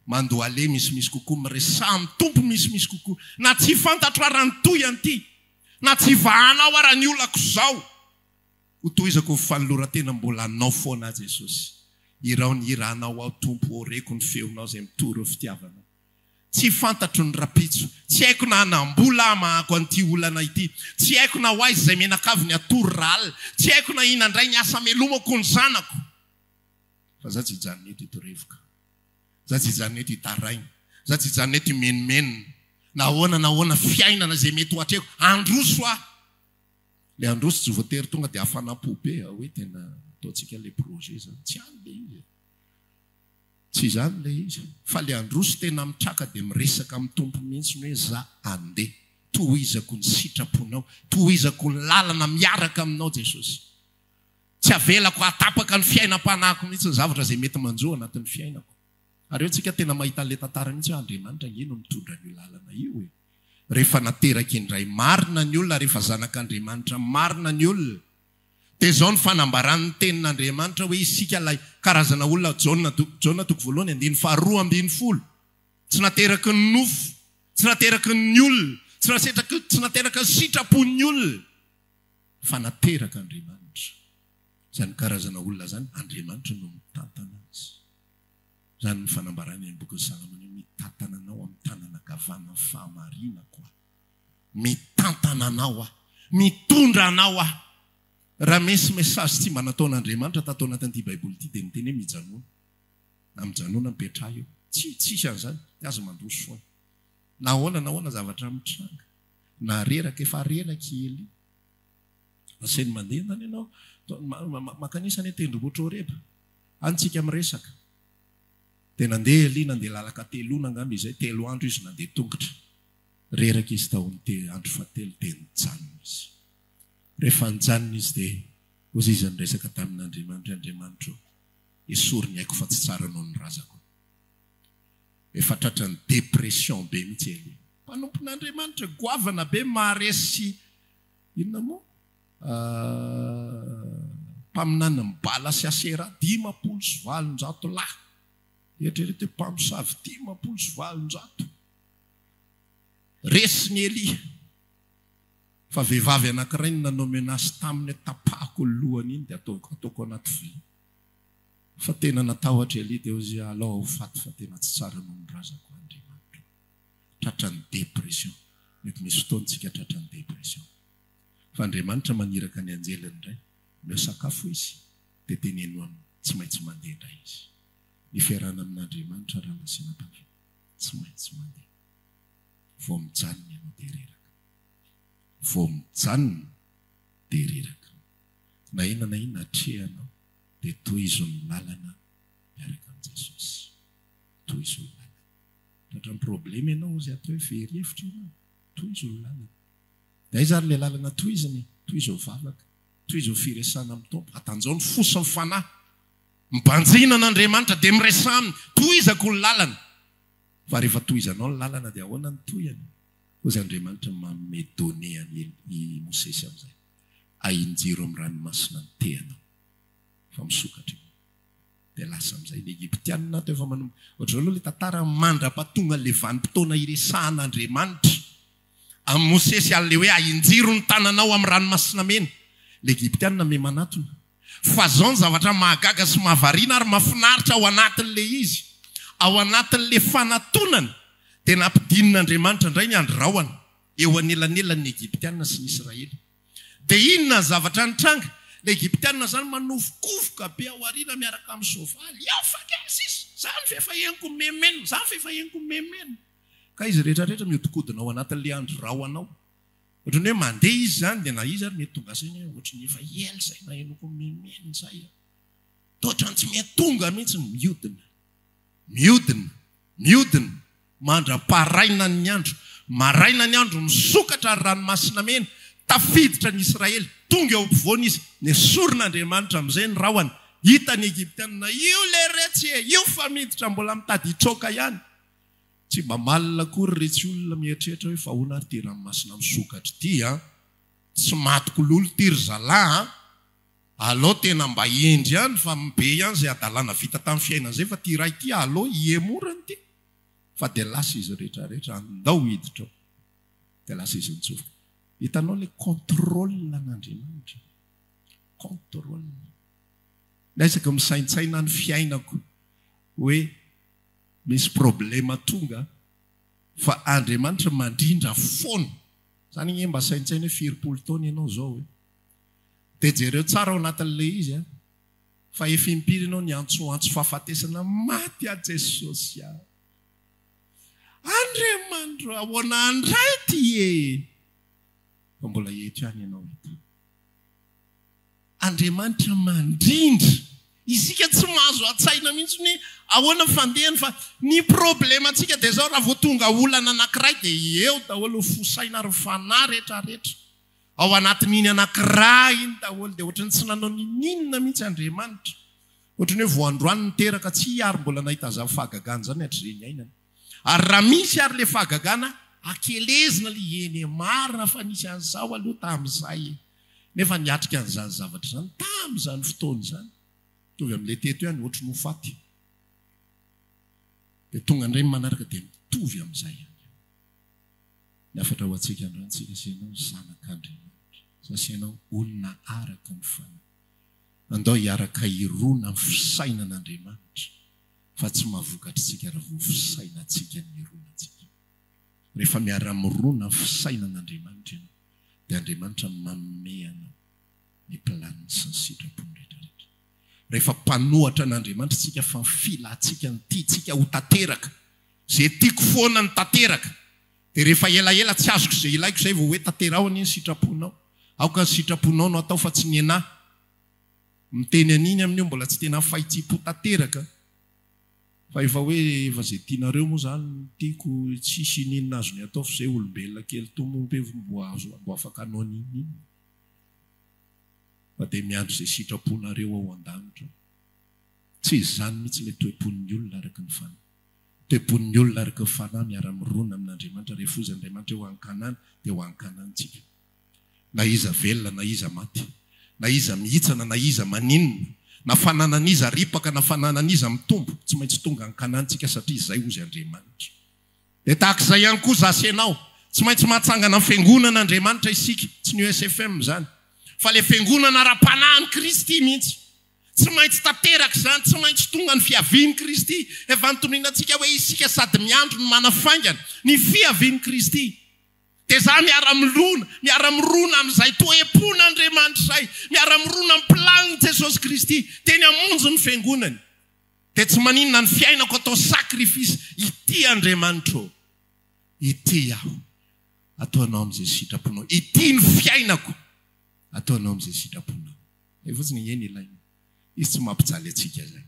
Mandohaleha misimisy kokoa, miresaha amin'ny Tompo misimisy kokoa. Na tsy fantatro ara ny tohy an'ity, na tsy vahanao ara ny olako izao. Ho tohizako ny fanoloran-tena mbola anao foana aho Jesosy. Hirao ny hiranao aho Tompo ô reko ny feonao izay mitory ny fitiavanao. Tsy fantatro ny rapitso, tsy haiko na hanam-bola aho hamahako an'ity olana ity, tsy haiko na ho aiza izay menakavy ny hatory rahalina, tsy haiko na inona indray ny asa hamelomako ny zanako. Fa za tsy hijanona eto hitorevoka, za tsy hijanona eto hitaraina, za tsy hijanona eto himenomenona, na ahoana na ahoana fiainana izay mety ho atrehiko, handroso aho. Ilay handroso tsy voatery tonga dia hafanam-po be hoe tena ataontsika ilay projet izany. Tsy any ilay izy e. Tsy izany ilay izy. Fa ilay handroso tena mitraka dia miresaka amin'ny Tompo mihitsy hoe za andeha. Tohizako ny sitraponao. Tohizako ny lalana miaraka aminao Jesosy. Tsy avelako hahatapaka ny fiainam-panahiko mihitsy ny zavatra izay mety manjo anatin'ny fiainako. Ary eo tsika tena mahita an'ilay tantara mihitsy hoe Andriamanitra ange no mitondra an'io lalana io e. Rehefa nateraka indray marina ny olona, rehefa zanak'Andriamanitra marina ny olona, dia izao ny fanambaran'ny tenin'Andriamanitra hoe isika ilay karazana olona, Jaona, Jaona toko voalohany andininy faharoa ambin'ny folo, tsy nateraky ny nofo, tsy nateraky ny olona, tsy nasetraky, tsy nateraka ny sitrapon'ny olona, fa nateraka Andriamanitra. Izany karazana olona izany, Andriamanitra no mitantana azy. Izany ny fanambarany any amin'ny bokin'i Salomona hoe, Mitantana anao amin'ny tanana ankavanan'ny fahamarinako Aho. Mitantana anao Aho. Mitondra anao Aho. Raha misy message tsy mba nataon'Andriamanitra tato anatin'ity Baiboly ity dia niteny hoe mijanona. Na mijanona mipetraha eo. Tsia, tsisy an'izany. Ny azy mandroso foana. Na ahoana na ahoana zavatra mitranga. Na reraka, efa reraka i Elia. Asainy mandeha izany ianao. Mankanesa any an-tendrombohitra Horeba. Any tsika miresaka. Dia nandeha Elia, nandeha lalan-kateloana angamba izay, 3 andro izy nandeha tongotra. Reraka izy tao amin'ny andro fahatelo dia nijanona izy. Rehefa nijanona izy dia hozy izy niresaka tamin'Andriamanitra, Andriamanitra ô, esory ny aiko fa tsy tsara noho ny razako. Efa tratran'ny dépression be mihitsy Elia. Mpanompon'Andriamanitra goavana be, maharesy inona moa? Mpaminanin'i Bala sy Asera, 850 lahy. Eritrereto hoe mpamosavy 850. Resin'i Elia. Fa vehivavy anankiray no nanao menace taminy hoe tapahako ny lohany iny dia ataoko ataoko anaty vilia. Fa tena natahotra Elia dia hoy izy alao aho ho faty fa tena tsy tsara noho ny razako Andriamanitro. Tratran'ny dépression. Mety misy fotoana tsika tratran'ny dépression. Fa Andriamanitra maniraka ny anjeliny indray, omeo sakafo izy, dia teneno aminy, tsy maintsy mandeha indray izy. Ny fiarahana amin'Andriamanitra rahalahy sy anabavy, tsy maintsy mandeha. Vao mijanona ianao dia reraka. Vao mijanona dia reraka. Na inona na inona atrehanao dia tohizo ny lalana miaraka amin'i Jesosy. Tohizo ny lalana. Tratran'ny problema ianao izay atao hoe very hevitra ianao, tohizo ny lalana. Dia aiza ary ilay lalana tohizina e? Tohizo ny vavaka, tohizo ny firesahana amin'ny Tompo, atanjao ny fo sy ny fanahy. Mibanjina an'Andriamanitra dia miresaha aminy, tohizako ny lalana. Fa rehefa tohizanao ny lalana dia ahoana ny tohiny? Hozy Andriamanitra manome données an'i i Mosesy amin'izay. Ahinjiro amin'ny ranomasina ny tehanao fa misokatra io. Dia lasa amin'izay ny Egyptiana teo efa manomboka. Ohatr'izao aloha ilay tantara mandra-pahatonga ilay vanim-potoana iresahan'Andriamanitra amin'i Mosesy an'ilay hoe ahinjiro ny tananao amin'ny ranomasina mena. Ilay Egyptiana miha manatona. Fa izao ny zavatra mahagaga sy mahavariana ary mahafinaritra ao anatin'ilay izy. Ao anatin'ilay fanatonana dia nampidinin'Andriamanitra indray ny andry rahona eo anelanelan'ny Egyptiana sy ny Israely. Dia inona ny zavatra nitranga? Ilay Egyptiana izany manovokovoka be ao aoriana miaraka amin'ny soavaly. Eo fa kely sisa! Izany f'efa henoko mimenomenona, izany f'efa henoko mimenomenona. Ka izy rehetra rehetra mihodinkodina ao anatin'ilay andry rahona ao. Ohatran'ny hoe mandeha izy izany dia na iza ary mety tonga saina hoe ohatran'ny efa ela izay nahenoako mimenomenona izay aho. Toa ohatran'ny tsy mety tonga mihitsy. Mihodina. Mihodina. Mihodina. Mandra-paraina ny andro. Maraina ny andro, misokatra ny Ranomasina Mena. Tafiditra ny Israely. Tonga eo ampovoany izy. Nesorin'Andriamanitra amin'izay ny rahona. Hitan'ny Egyptiana, io leretsy e! Io fa miditra mbola mitady hitroka ihany. Tsy mba malina akory retsy olona mieritreritra hoe fa ahoana ary ity ranomasina misokatra ity an! Tsy matiko lolo ity ry zalahy an! Alao tena mba hendry ihany fa be ihany izay hadalana vita tamin'ny fiainana izay fa ity iray ity alao hihemorana ity fa dia lasa izy rehetra rehetra andao hiditra ao dia lasa izy nitsofoka. Hitanao ilay contrôle an'Andriamanitra? Contrôle. Miezaka misaintsaina ny fiainako hoe misy problema tonga fa Andriamanitra mandrindra foana. Zany anie mba saintsaino hoe firy-polo taona ianao zao e. Dia jereo tsara ao anatin'ilay izy an, fa efa impiry ianao niantsoantso fahafatesana, maty aho Jesosy a! Andriamanitro ahoana indray ity e! Fa mbola eto ihany ianao eto. Andriamanitra mandrindra. Isika tsy mahazo an-tsaina mihitsy hoe ahoana ny fandehany fa ny problemantsika dia izao raha vao tonga olana anankiray dia eo daholo ny fo saina ary ny fanahy rehetra rehetra. Ao anatin'iny anankiray iny daholo dia ohatran'ny tsy nanao ninoninona mihitsy Andriamanitra. Ohatran'ny hoe vao androany niteraka tsy ary mbola nahita an'izany fahagagana izany hatrizay niainana. Ary raha misy ary ilay fahagagana akelezina ilay eny e, marina fa nisy an'izao aloha tamin'izay e. Nefa niatrika an'izany zavatra izany tamin'izany fotoana izany. Mitovy amin'ilay teto ihany, ohatry ny ho faty. Dia tonga indray ny manaraka dia mitovy amin'izay ihany. Ny hafatra ho antsika androany, tsika sy ianao zanak'Andriamanitra, za sy ianao olona araka ny fanahy. Andao hiaraka hirona amin'ny fisainan'Andriamanitra fa tsy mahavokatr'tsika raha vao fisainantsika ny hironantsika. Rehefa miara-mirona amin'ny fisainan'Andriamanitra ianao dia Andriamanitra manome anao ny planiny sy ny sitrapony rehetra rehetra. Rehefa mpanohatra an'Andriamanitra isika fa ny filantsika ny tiantsika ho tanteraka, izay tiako foana no tanteraka, dia rehefa elaela tsy azoko izay ilaiko izay vao hoe tanteraho anie ny sitraponao. Aoka ny sitraponao no atao fa tsy ny enahy. Miteny an'iny amin'io mbola tsy tena fahitsim-po tanteraka fa efa hoe efa izay tianareo moa izany no tiako, tsisy ininona azony atao fa izay olombelona kely toa moa ve mbo azo mbo afaka hanao n'inon'inona fa dia miandry izay sitraponareo ao an-danitra ao. Tsy izany mihitsy ilay toe-pon'ny olona araka ny fanahy. Toe-pon'ny olona araka ny fanahy miara-mirona amin'Andriamanitra rehefa hozy Andriamanitra hoe ho any Kanana dia ho any Kanana tsika. Na iza velona na iza maty, na iza mihitsana na iza maninona, na fananan'iza ripaka na fananan'iza mitombo, tsy maintsy tonga any Kanana tsika satria izay hozy Andriamanitra. Dia tahaka izay ihany koa za sy ianao, tsy maintsy mahatsangana ny fiangonana Andriamanitra isika, tsy ny ESFM izany, fa ilay fiangonana ara-panahy an'i Kristy mihitsy. Tsy maintsy tanteraka izany, tsy maintsy tonga ny fiavian'i Kristy. Efa notononina antsika hoe isika sady miandry no manafaingana ny fiavian'i Kristy. Dia za miara-milona, miara-mirona amin'izay toe-pon'Andriamanitra izay, miara-mirona amin'ny planin'i Jesosy Kristy teny hamonjy ny fiangonany. Dia tsy maninona ny fiainako atao sacrifice, ity Andriamanitra ô, ity aho, ataonao amin'izay sitraponao, ity ny fiainako, ataonao amin'izay sitraponao. Izay fotsiny ange ny ilaina. Izy tsy mampijaly antsika izany.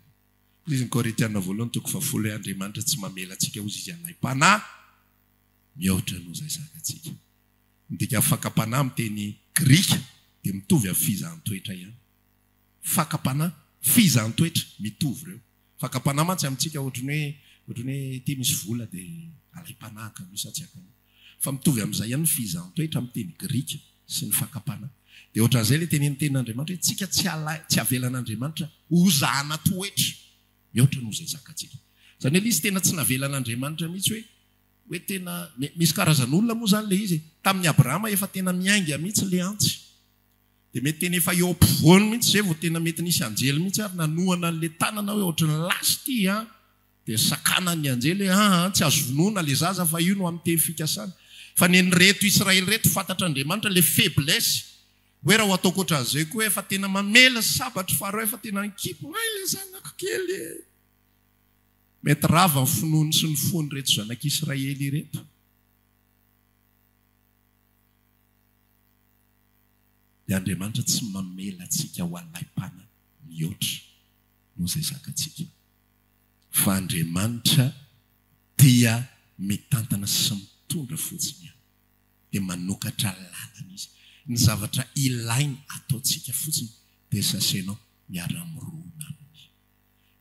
Hoy izy ny Korintiana voalohany toko fahafolo hoe Andriamanitra tsy mamela antsika hozy izy halaim-panahy mihoatra noho izay zakantsika. Ny dikan'ny fakam-panahy amin'ny teny grika dia mitovy amin'ny fizahan-toetra ihany. Fakam-panahy, fizahan-toetra, mitovy ireo. Fakam-panahy mantsy amintsika ohatran'ny hoe ohatran'ny hoe ity misy vola dia alaim-panahy haka an'io sa tsy haka an'io. Fa mitovy amin'izay ihany ny fizahan-toetra amin'ny teny grika sy ny fakam-panahy. Dia ohatran'izay ilay tenenin'ny tenin'Andriamanitra hoe tsika tsy alai, tsy avelan'Andriamanitra hozahana toetra mihoatra noho izay zakantsika. Izany hoe ilay izy tena tsy navelan'Andriamanitra mihitsy hoe hoe tena, misy karazan'olona moa izany ilay izy e. Tamin'i Abrahama efa tena miainga mihitsy ilay antsy. Dia mety tena efa eo ampovoany mihitsy izay vao tena mety nisy anjely mihitsy ary nanohana an'ilay tanana hoe ohatran'ny lasa ity an! Dia sakanan'ny anjely hoe aa tsy azo vonoina ilay zaza fa io no amin'ny teny fikasana. Fa nen'ireto Israely ireto fantatr'Andriamanitra ilay faiblesse hoe raha ho ataoko ohatran'izay koa efa tena mamela sabatry Farao efa tena nikipy hay ilay zanako kely e! Mety rava ny finoany sy ny fon'ireto zanak'Israely ireto. Dia Andriamanitra tsy mamela antsika ho alaim-panahy mihoatra noho izay zakantsika. Fa Andriamanitra dia mitantana sy mitondra fotsiny ihany. Dia manokatra lalana Izy. Ny zavatra ilainy ataontsika fotsiny dia sasenao miara-mirona Aminy.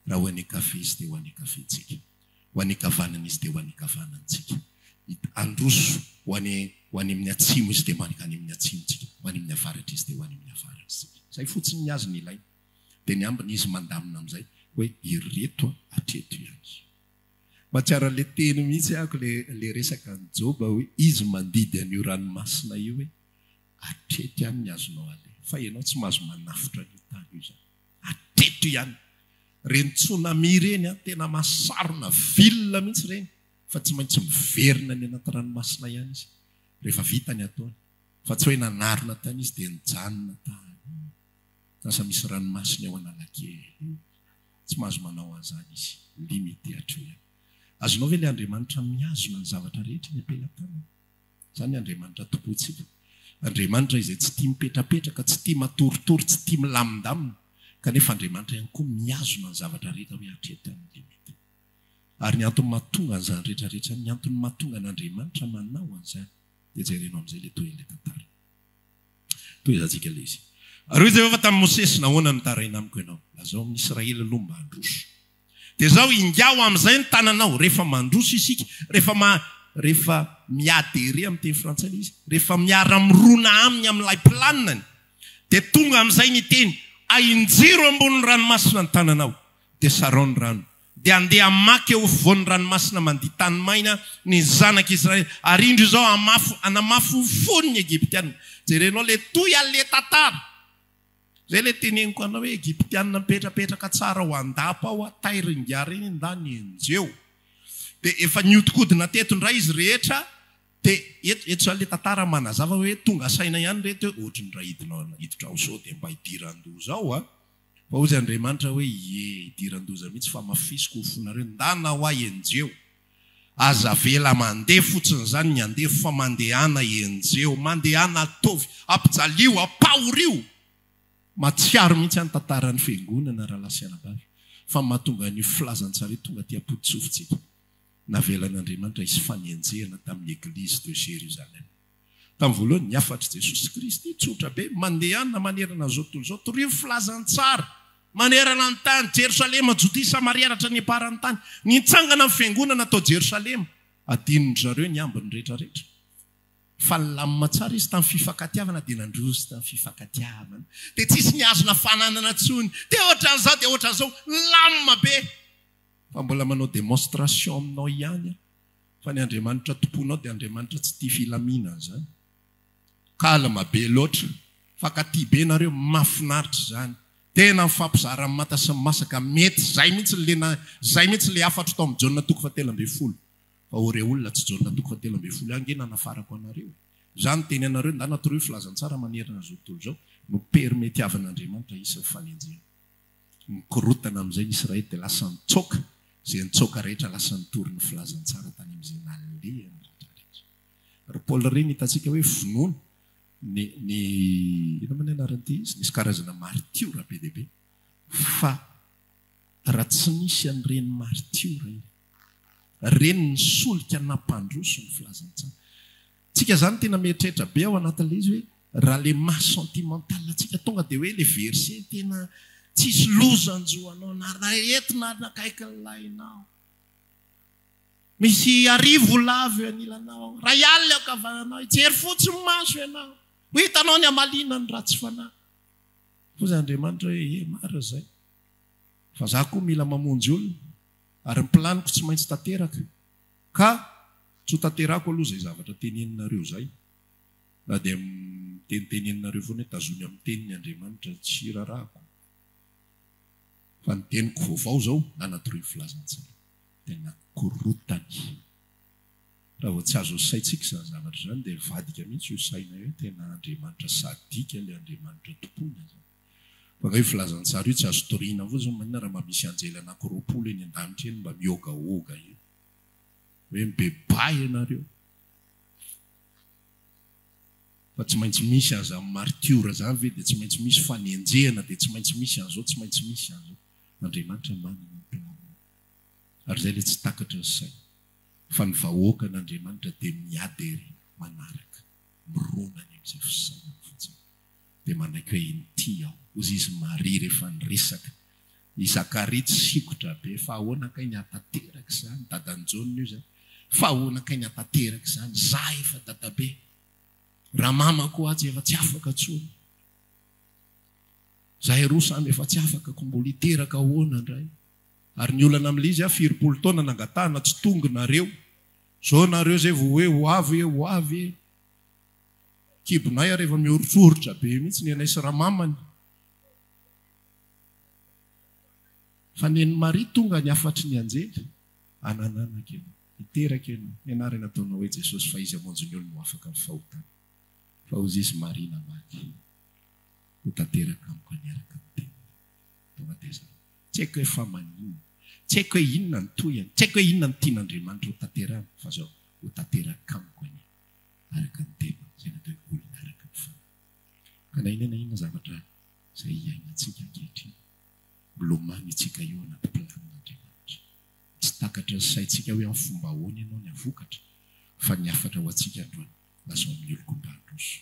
Raha ho any an-kavia Izy dia ho any an-kaviantsika. Ho any an-kavanana Izy dia ho any an-kavanantsika. Handroso ho any ho any amin'ny atsimo Izy dia mankany amin'ny atsimontsika. Ho any amin'ny avaratra Izy dia ho any amin'ny avaratsika. Izay fotsiny ny Azy no ilaina. Dia ny ambiny Izy mandamina amin'izay hoe ireto hatreto ihany. Mahatsiaro an'ilay teny mihitsy ahako ilay resaka an'i Joba hoe Izy mandidy an'io ranomasina io hoe hatreto ihany ny azonao aleha fa ianao tsy mahazo manafotra an'io tany io izany. Hatreto ihany. Ireny tsunami ireny an, tena mahasarona ville mihitsy ireny fa tsy maintsy miverina any anaty ranomasina ihany izy rehefa vita ny ataony fa tsy hoe nanarona tany izy dia nijanona tany. Lasa misy ranomasina eo Analakely. Tsy mahazo manao an'izany izy. Limité hatreo ihany. Azonao ve ilay Andriamanitra mihazona ny zavatra rehetra eny am-pelatanany? Izany ny Andriamanitra tompointsika. Andriamanitra izay tsy tia mipetrapetraka, tsy tia matoritory, tsy tia milamindamina, kanefa Andriamanitra ihany koa mihazona ny zavatra rehetra hoe hatreto amin'ny limite. Ary ny antony mahatonga an'izany rehetra rehetra izany, ny antony mahatonga an'Andriamanitra manao an'izany, dia jerena amin'izay ilay tohin'ilay tantara. Tohizantsika ilay izy. Ary hoy Jehovah tamin'i Mosesy, Nahoana no mitaraina amiko ianao? Lazao amin'ny Israely aloha mba handroso. Dia izao, ingaho amin'izay ny tananao. Rehefa mandroso isika, rehefa ma, rehefa mi-adherer amin'ny teny frantsay ilay izy, rehefa miara-mirona aminy amin'ilay planiny, dia tonga amin'izay ny teny, Ahinjiro ambonin'ny ranomasina ny tananao, dia sarao ny rano. Dia handeha hamaky eo afovoan'ny ranomasina mandia tany maina ny zanak'Israely, ary indro izao hamafy, hanamafy ho fony ny Egyptiana. Jerenao ilay tohy an'ilay tantara. Izay ilay teneniko anao hoe Egyptiana mipetrapetraka tsara ao an-dapa ao, tairin'ingahy ireny ndà ny enjeho. Dia efa nihodinkodina teto indray izy rehetra, dia eto, eto izany ilay tantara manazava hoe tonga saina ihany ireto hoe ohatry ny raha hidina, hiditra ao sao dia mba hidiran-doza ao an. Fa hozy Andriamanitra hoe, Ie, idiran-doza mihitsy fa hamafisiko ho fonareo, ndana hoa enjeho. Aza avela mandeha fotsiny izany ny andevo fa mandehana enjeho, mandehana ataovy, ampijalio, ampahorio. Mahatsiaro mihitsy aho ny tantaran'ny fiangonana rahalahy sy anabavy fa mahatonga an'io filazantsara io tonga aty am-pototsofintsika. Navelan'Andriamanitra hisy fanenjehana tamin'ny Eglise de Jérusalem. Tamin'ny voalohany, ny hafatr'i Jesosy Kristy, tsotra be, Mandehana manerana an'izao tontolo izao, torio ny filazantsara manerana ny tany, Jerosalema, Jodia, Samaria, ary hatrany am-paran'ny tany. Nitsangana ny fiangonana tao Jerosalema. Adinin-dry zareo ny ambiny rehetrarehetra. Fa nilamina tsara izy tamin'ny fifankatiavana, dia nandroso tamin'ny fifankatiavana. Dia tsisy nihazona fananana intsony. Dia ohatran'izao, dia ohatran'izao. Nilamina be. Fa mbola manao démonstration aminao ihany aho. Fa ny Andriamanitra tompoinao dia Andriamanitra tsy tia filaminana izany. Calme be loatra. Fankatia be nareo, mahafinaritra izany. Tena mifampizara ny manta sy ny masaka, mety izay mihitsy le na izay mihitsy le hafatro tao amin'ny Jaona toko fahatelo ambin'ny folo. Fa ô re olona tsy Jaona toko fahatelo ambin'ny folo ihany nge nanafarako anareo e. Izaho niteny anareo ndana toroy filazantsara manerana izao tontolo izao no permetiavan'Andriamanitra hisy ny fanenjehana. Nikorontana amin'izay ny Israely dia lasa nitsoaka, izay nitsoaka rehetra lasa nitory ny filazantsara tany amin'izay nalehany rehetra rehetra. Ry Paoly ireny hitantsika hoe vonoina ny ny inona moa ny anaran'ity izy? Nisy karazana martiora be dia be fa raha tsy nisy an'ireny martiora ireny, ireny ny solika nampandroso ny filazantsara. Tsika zany tena mieritreritra be ao anatin'ilay izy hoe raha le maha sentimental antsika tonga dia hoe le verset tena tsisy loza hanjo anao na raha eto na akaikin'ny lahinao. Misy arivo lavo eo anilanao, iray alina eo ankavananao, hijery fotsiny maso ianao, ho hitanao ny hamaliana ny ratsy fanahy. Hoy Andriamanitra hoe ee marina izay, fa za koa mila mamonjy olona ary ny planiko tsy maintsy tanteraka. Ka tsy ho tanterako aloha izay zavatra teneninareo izay, na dia miteniteneninareo foana hoe tazomy amin'ny teniny Andriamanitra, tsy rarahako. Fa ny teniko vaovao izao, nanatoroy ny filazantsara. Tena korotany. Raha vao tsy azon'ny saintsika izany zavatra izany dia mivadika mihitsy io saina io hoe tena Andriamanitra sadika ilay Andriamanitra tompoina izany. Fa angaha io filazantsara io tsy azo toriana fotsiny, maninona raha mba misy anjely anakiroapolo eny an-danitra eny mba mihogahoga eny. Hoe mibebaha ianareo fa tsy maintsy misy an'izany martiora izany ve dia tsy maintsy misy fanenjehana dia tsy maintsy misy an'izao tsy maintsy misy an'izao. Andriamanitra manana ny planiny. Ary izay ilay tsy takatry ny saina fa ny vahoakan'Andriamanitra dia miadere manaraka, mirona any amin'izay fisainany fotsiny. Dia manaiky hoe inty aho. Hozy izy Maria rehefa niresaka. I Zakaria tsy sikotra be, fa ahoana kay ny hahatanteraka izany? Dadan'i Jaona io izany. Fa ahoana kay ny hahatanteraka izany? Za efa dadabe. Ramama koa atsy efa tsy afaka intsony. Zahay roa samy efa tsy afaka ko mbola hiteraka ahoana indray? Ary ny olana amin'ilay izy, firy-polo taona nangatahana tsy tonga nareo. Zao nareo zay vao hoe ho avy e, ho avy e. Kibonay ary efa mihoritsoritra be mihitsy ny anay sy ramamany. Fa nen'i Maria tonga ny hafatry ny anjely, Hanan'anaka ianao, hiteraka ianao, ny anarany hataonao hoe Jesosy, fa Izy hamonjy ny olony ho afaka amin'ny fahotana. Fa hozy izy Maria namaly, Ho tanteraka amiko anie araka ny teninao. Tonga dia izany. Tsy haiko hoe fa maninona, tsy haiko hoe inona ny tohiny, tsy haiko hoe inona no tian'Andriamanitra ho tanterahina, fa izao, ho tanteraka amiko anie araka ny teninao. Izay no atao hoe olona araka ny finoana. Ka na inona na inona zavatra izay iainantsika ankehitriny, milomano itsika io anaty planin'Andriamanitra. Tsy takatry ny saintsika hoe amin'ny fomba ahoana ianao ny havokatra, fa ny hafatra ho antsika androany, lazao amin'ny oloko mba handroso.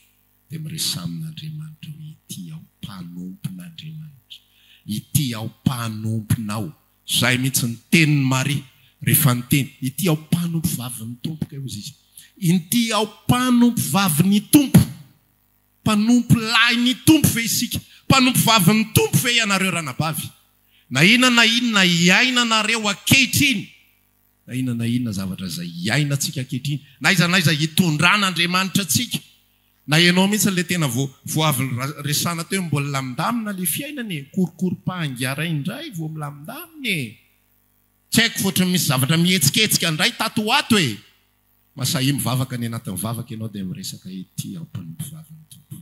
Dia miresaha amin'Andriamanitra hoe ity aho mpanompon'Andriamanitra, ity aho mpanomponao. Izay mihitsy ny tenin'i Maria rehefa niteny, ity aho mpanompovavin'ny Tompo kay hozy izy. Inty aho mpanompovavin'ny Tompo. Mpanompo lahin'ny Tompo ve isika? Mpanompovavin'ny Tompo ve ianareo ranabavy? Na inona na inona iainanareo ankehitriny, na inona na inona zavatra izay iainantsika ankehitriny, na aiza na aiza hitondran'Andriamanitra antsika, na ianao mihitsy ilay tena vao vao avy resahana teo mbola milamindamina ilay fiainana e, korokoro-pahangiara indray vao milamindamina e! Tsy haiko fa ohatran'ny misy zavatra mihetsiketsika indray tato ho ato e! Masahia mivavaka any anatin'ny vavaka ianao dia miresaka ety am-panompovavin'ny Tompo.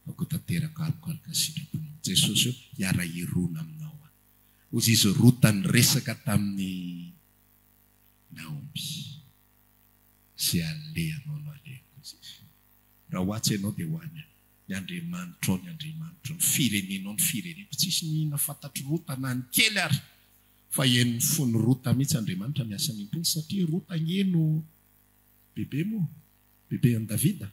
Aoka ho tanteraka amiko araka ny sitraponao. Jesosy ô, hiara-hirona aminao aho. Hozy izy Rota niresaka tamin'i Naomy. Izay alehanao no alehako, hozy izy. Raha ho atsy ianao dia ho any aho. Ny Andriamanitrao ny Andriamanitro, ny firenenao ny fireneko. Tsisy nihina fantatr'i Rota na ny kely ary. Fa henon'ny fon'i Rota mihitsy Andriamanitra miasa ny am-pony satria Rota ange no bebe moa, bebe an'i Davida.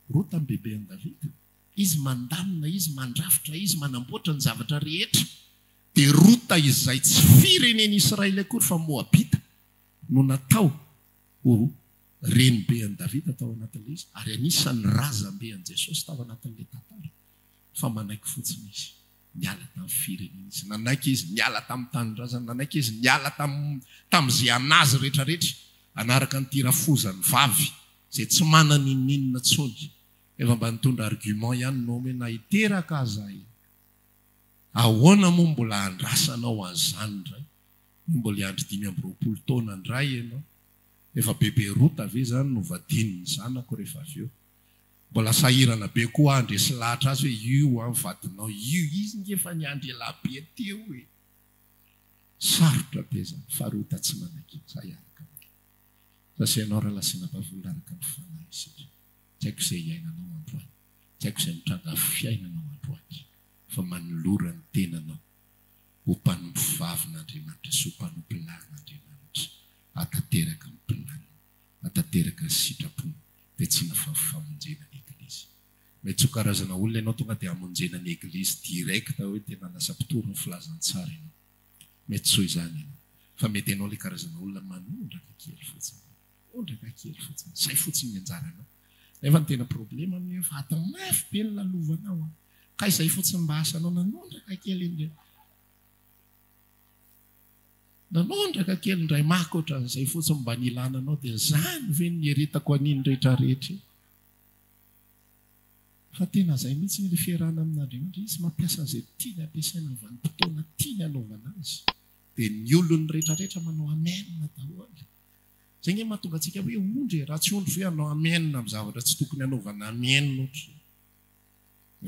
Rota no bebe an'i Davida. Izy mandamina, izy mandrafitra, izy manamboatra ny zavatra rehetra. Dia Rota izay tsy firenen'Israely akory fa Moabita no natao ho renibe an'i Davida tao anatin'ilay izy ary anisan'ny razambe an'i Jesosy tao anatin'ilay tantara. Fa manaiky fotsiny izy. Niala tamin'ny firenena izy. Nanaiky izy niala tamin'ny tanindrazany. Nanaiky izy niala tamin'ny tamin'izay an'azy rehetrarehetra. Hanaraka an'ity rafozany vavy izay tsy manana n'inon'inona intsony. Efa mba nitondra argument ihany Naomy hoe na hiteraka aza i. Ahoana moa mbola andrasanao an'izany indray? Moa mbola hiandry 25 taona indray ianao? Efa bebe Rota ve izany no vadian'ny zanako rehefa avy eo? Mbola sahirana be koa aho handresy lahatra azy hoe io an vadinao io, izy nge efa niandry elabe teo e! Sarotra be izany fa Rota tsy manaiky, za hiaraka aminao. Za sy ianao rahalahy sy anabavy olona araka ny fanahy isika. Tsy haiko izay iainanao androany, tsy haiko izay mitranga fiainanao androany fa manolora ny tenanao ho mpanompo vavin'Andriamanitra sy ho mpanompo lahin'Andriamanitra hahatanteraka ny planiny. Hahatanteraka ny sitrapony dia tsy na fa famonjena ny eglizy. Mety tsy ho karazana olona ianao tonga dia hamonjena ny eglizy direct hoe tena lasa mpitory ny filazantsara ianao. Mety tsy ho izany ianao. Fa mety ianao ilay karazana olona manondraka kely fotsiny. Manondraka kely fotsiny. Izay fotsiny ny anjaranao. Nefa ny tena problema anie fa ato mafy be ny lalovanao an. Ka izay fotsiny mba asanao nanondraka kely indray. Nanondraka kely indray maka ohatran'izay fotsiny mba nilana anao dia zany ve no nieretako an'iny rehetrarehetra iny? Fa tena zay mihitsy ny fiarahana amin'Andriamanitra, izy mampiasa an'izay tiany ampiasaina amin'ny vanim-potoana tiany hanaovana azy. Dia ny olony rehetrarehetra manao amen daholo. Zay nge mahatonga antsika hoe ondry e, raha tsy ondry ve hanao amen amin'ny zavatra tsy tokony hanaovana amen ohatr'izao.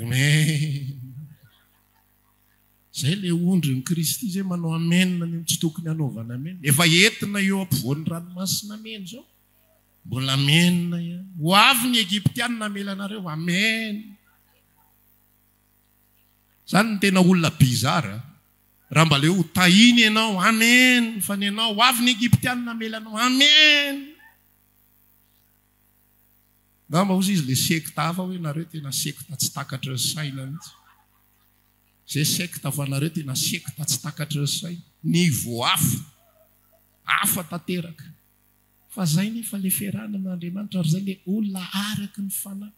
Amen. Zay le ondrin'i Kristy zay manao amen ny tsy tokony hanaovana amen. Efa entina eo ampovoan'ny ranomasina mena izao. Mbola amen ihany. Ho avy ny Egyptiana hamela anareo. Amen. Zany ny tena olona bizarre a. Raha mba le ho tahiny ianao, amen, fa ny anao ho avy ny Egyptiana hamela anao, amen. Angamba hozy izy le sekta hafa hoe nareo tena sekta tsy takatry ny saina mihitsy. Zay secte fa nareo tena secte tsy takatry ny saina. Niveau hafa. Hafa tanteraka. Fa zay nefa le fiarahana amin'Andriamanitra ary zay le olona araky ny fanahy.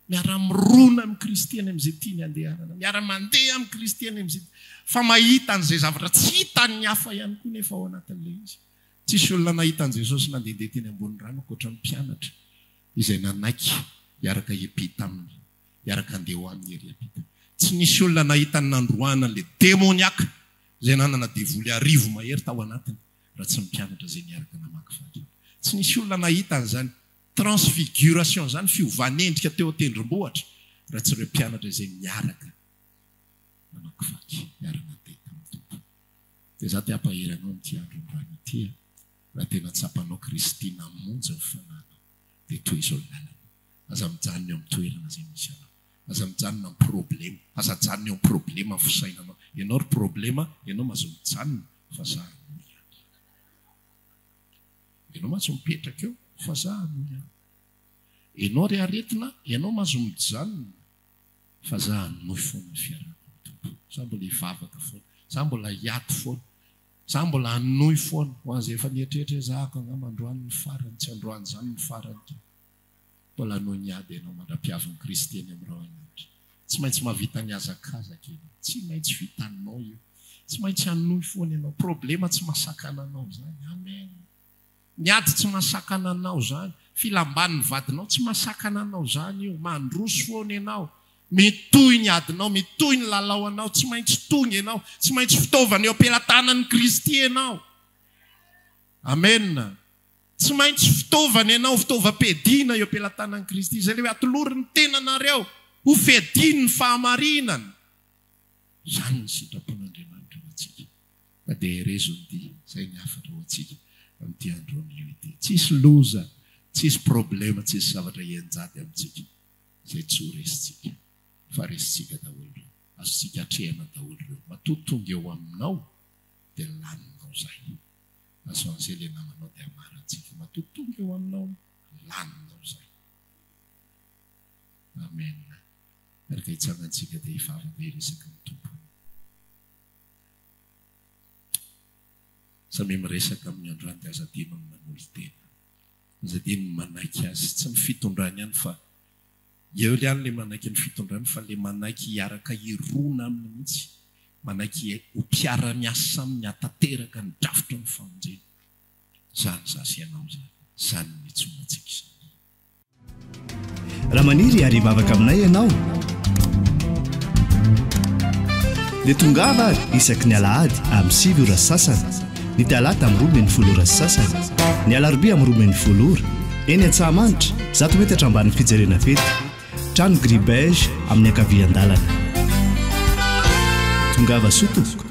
Miara-mirona amin'i Kristy any amin'izay tiany handehanana. Miara-mandeha amin'i Kristy any amin'izay fa mahita an'izay zavatra tsy hitan'ny hafa ihany koa nefa ao anatin'ilay izy. Tsisy olona nahita an'i Jesosy nandehandeha teny ambony rano ankoatra ny mpianatra izay nanaiky hiaraka hiampita aminy. hiaraka handeha ho aminy ery ampita. Tsy nisy olona nahita ny nandroahana an'ilay demoniaka izay nanana devoly 1000 mahery tao anatiny raha tsy ny mpianatra izay niaraka namakivaky iny. Tsy nisy olona nahita an'izany transfiguration izany, fiovan'endrika teo an-tendrombohitra, raha tsy ireo mpianatra izay niaraka namakivaky, niara-nandeha tamin'ny Tompo. Dia izaho te hampahery anao amin'ity andro androany ity, raha tena tsapanao Kristy namonjy ny fanahinao, dia tohizo ny lalana. Aza mijanona eo amin'ny toerana izay misy anao. Aza mijanona amin'ny problema. Aza ajanona eo amin'ny problema ny fisainanao. Ianao ry problema, ianao mahazo mijanona fa za hanohy ihany. Ianao mantsy mipetraka eo fa za hanohy ihany. Ianao ry aretina, ianao mahazo mijanona fa za hanohy foana ny fiarahana amin'ny Tompo. Za mbola hivavaka foana. Za mbola hiady foana. Za mbola hanohy foana. Ho an'izay efa nieritreritra hoe zahako angamba androany ny farany, tsy androany izany ny farany ka. Mbola hanohy ny ady ianao mandra-piavin'i Kristy eny amin'ny rahona-lanitra. Tsy maintsy mahavita ny hazakazaka ianao. Tsy maintsy vitanao io. Tsy maintsy hanohy foana ianao. Problema tsy mahasakana anao izany. Amen. Ny ady tsy mahasakana anao izany. Filam-banin'ny vadinao tsy mahasakana anao izany io. Mandroso foana ianao. Mitohy ny adinao, mitohy ny lalao anao. Tsy maintsy tonga ianao. Tsy maintsy fitaovana eo am-pelatanan'i Kristy ianao. Amen. Tsy maintsy fitaovana ianao, fitaovam-piadiana eo am-pelatanan'i Kristy. Izay ilay hoe atolory ny tenanareo ho fiadian'ny fahamarinana. Izany ny sitrapon'Andriamanitra ho antsika. Fa dia herezo ny dia, izay ny hafatra ho antsika amin'ity androany io ity. Tsisy loza, tsisy problema, tsisy zavatra hianjady amintsika izay tsy ho resintsika. Fa resintsika daholo ireo. Azontsika atrehana daholo ireo. Matoa tonga eo aminao dia laninao izay. Lazao an'izay ilay namanao dia hamarantsika. Matoa tonga eo aminao, laninao izay. Amen. Araka hitsangantsika dia hivavaka hiresaka amin'ny Tompo. Samia miresaka aminy androany dia aza adino ny manolo-tena. Aza adino ny manaiky azy. Tsy ny fitondrany ihany fa eo ihany ilay manaiky ny fitondrany fa ilay manaiky hiaraka hirona aminy mihitsy. Manaiky ho mpiara-miasa aminy hahatanteraka ny drafitry ny famonjena. Izany izaho sy ianao izany. Izany no niantsoana antsika izany. Raha maniry ary hivavaka aminay ianao dia tongava ary isaky ny alahady amin'ny 9 ora sy sasany, ny talata amin'ny 12 ora sy sasany, ny alarobia amin'ny 12 ora, eny Antsahamanitra, 100 metatra ambanin'ny fijerena fety, trano gris beige amin'ny ankavian-dalana. Tongava soa tompoko.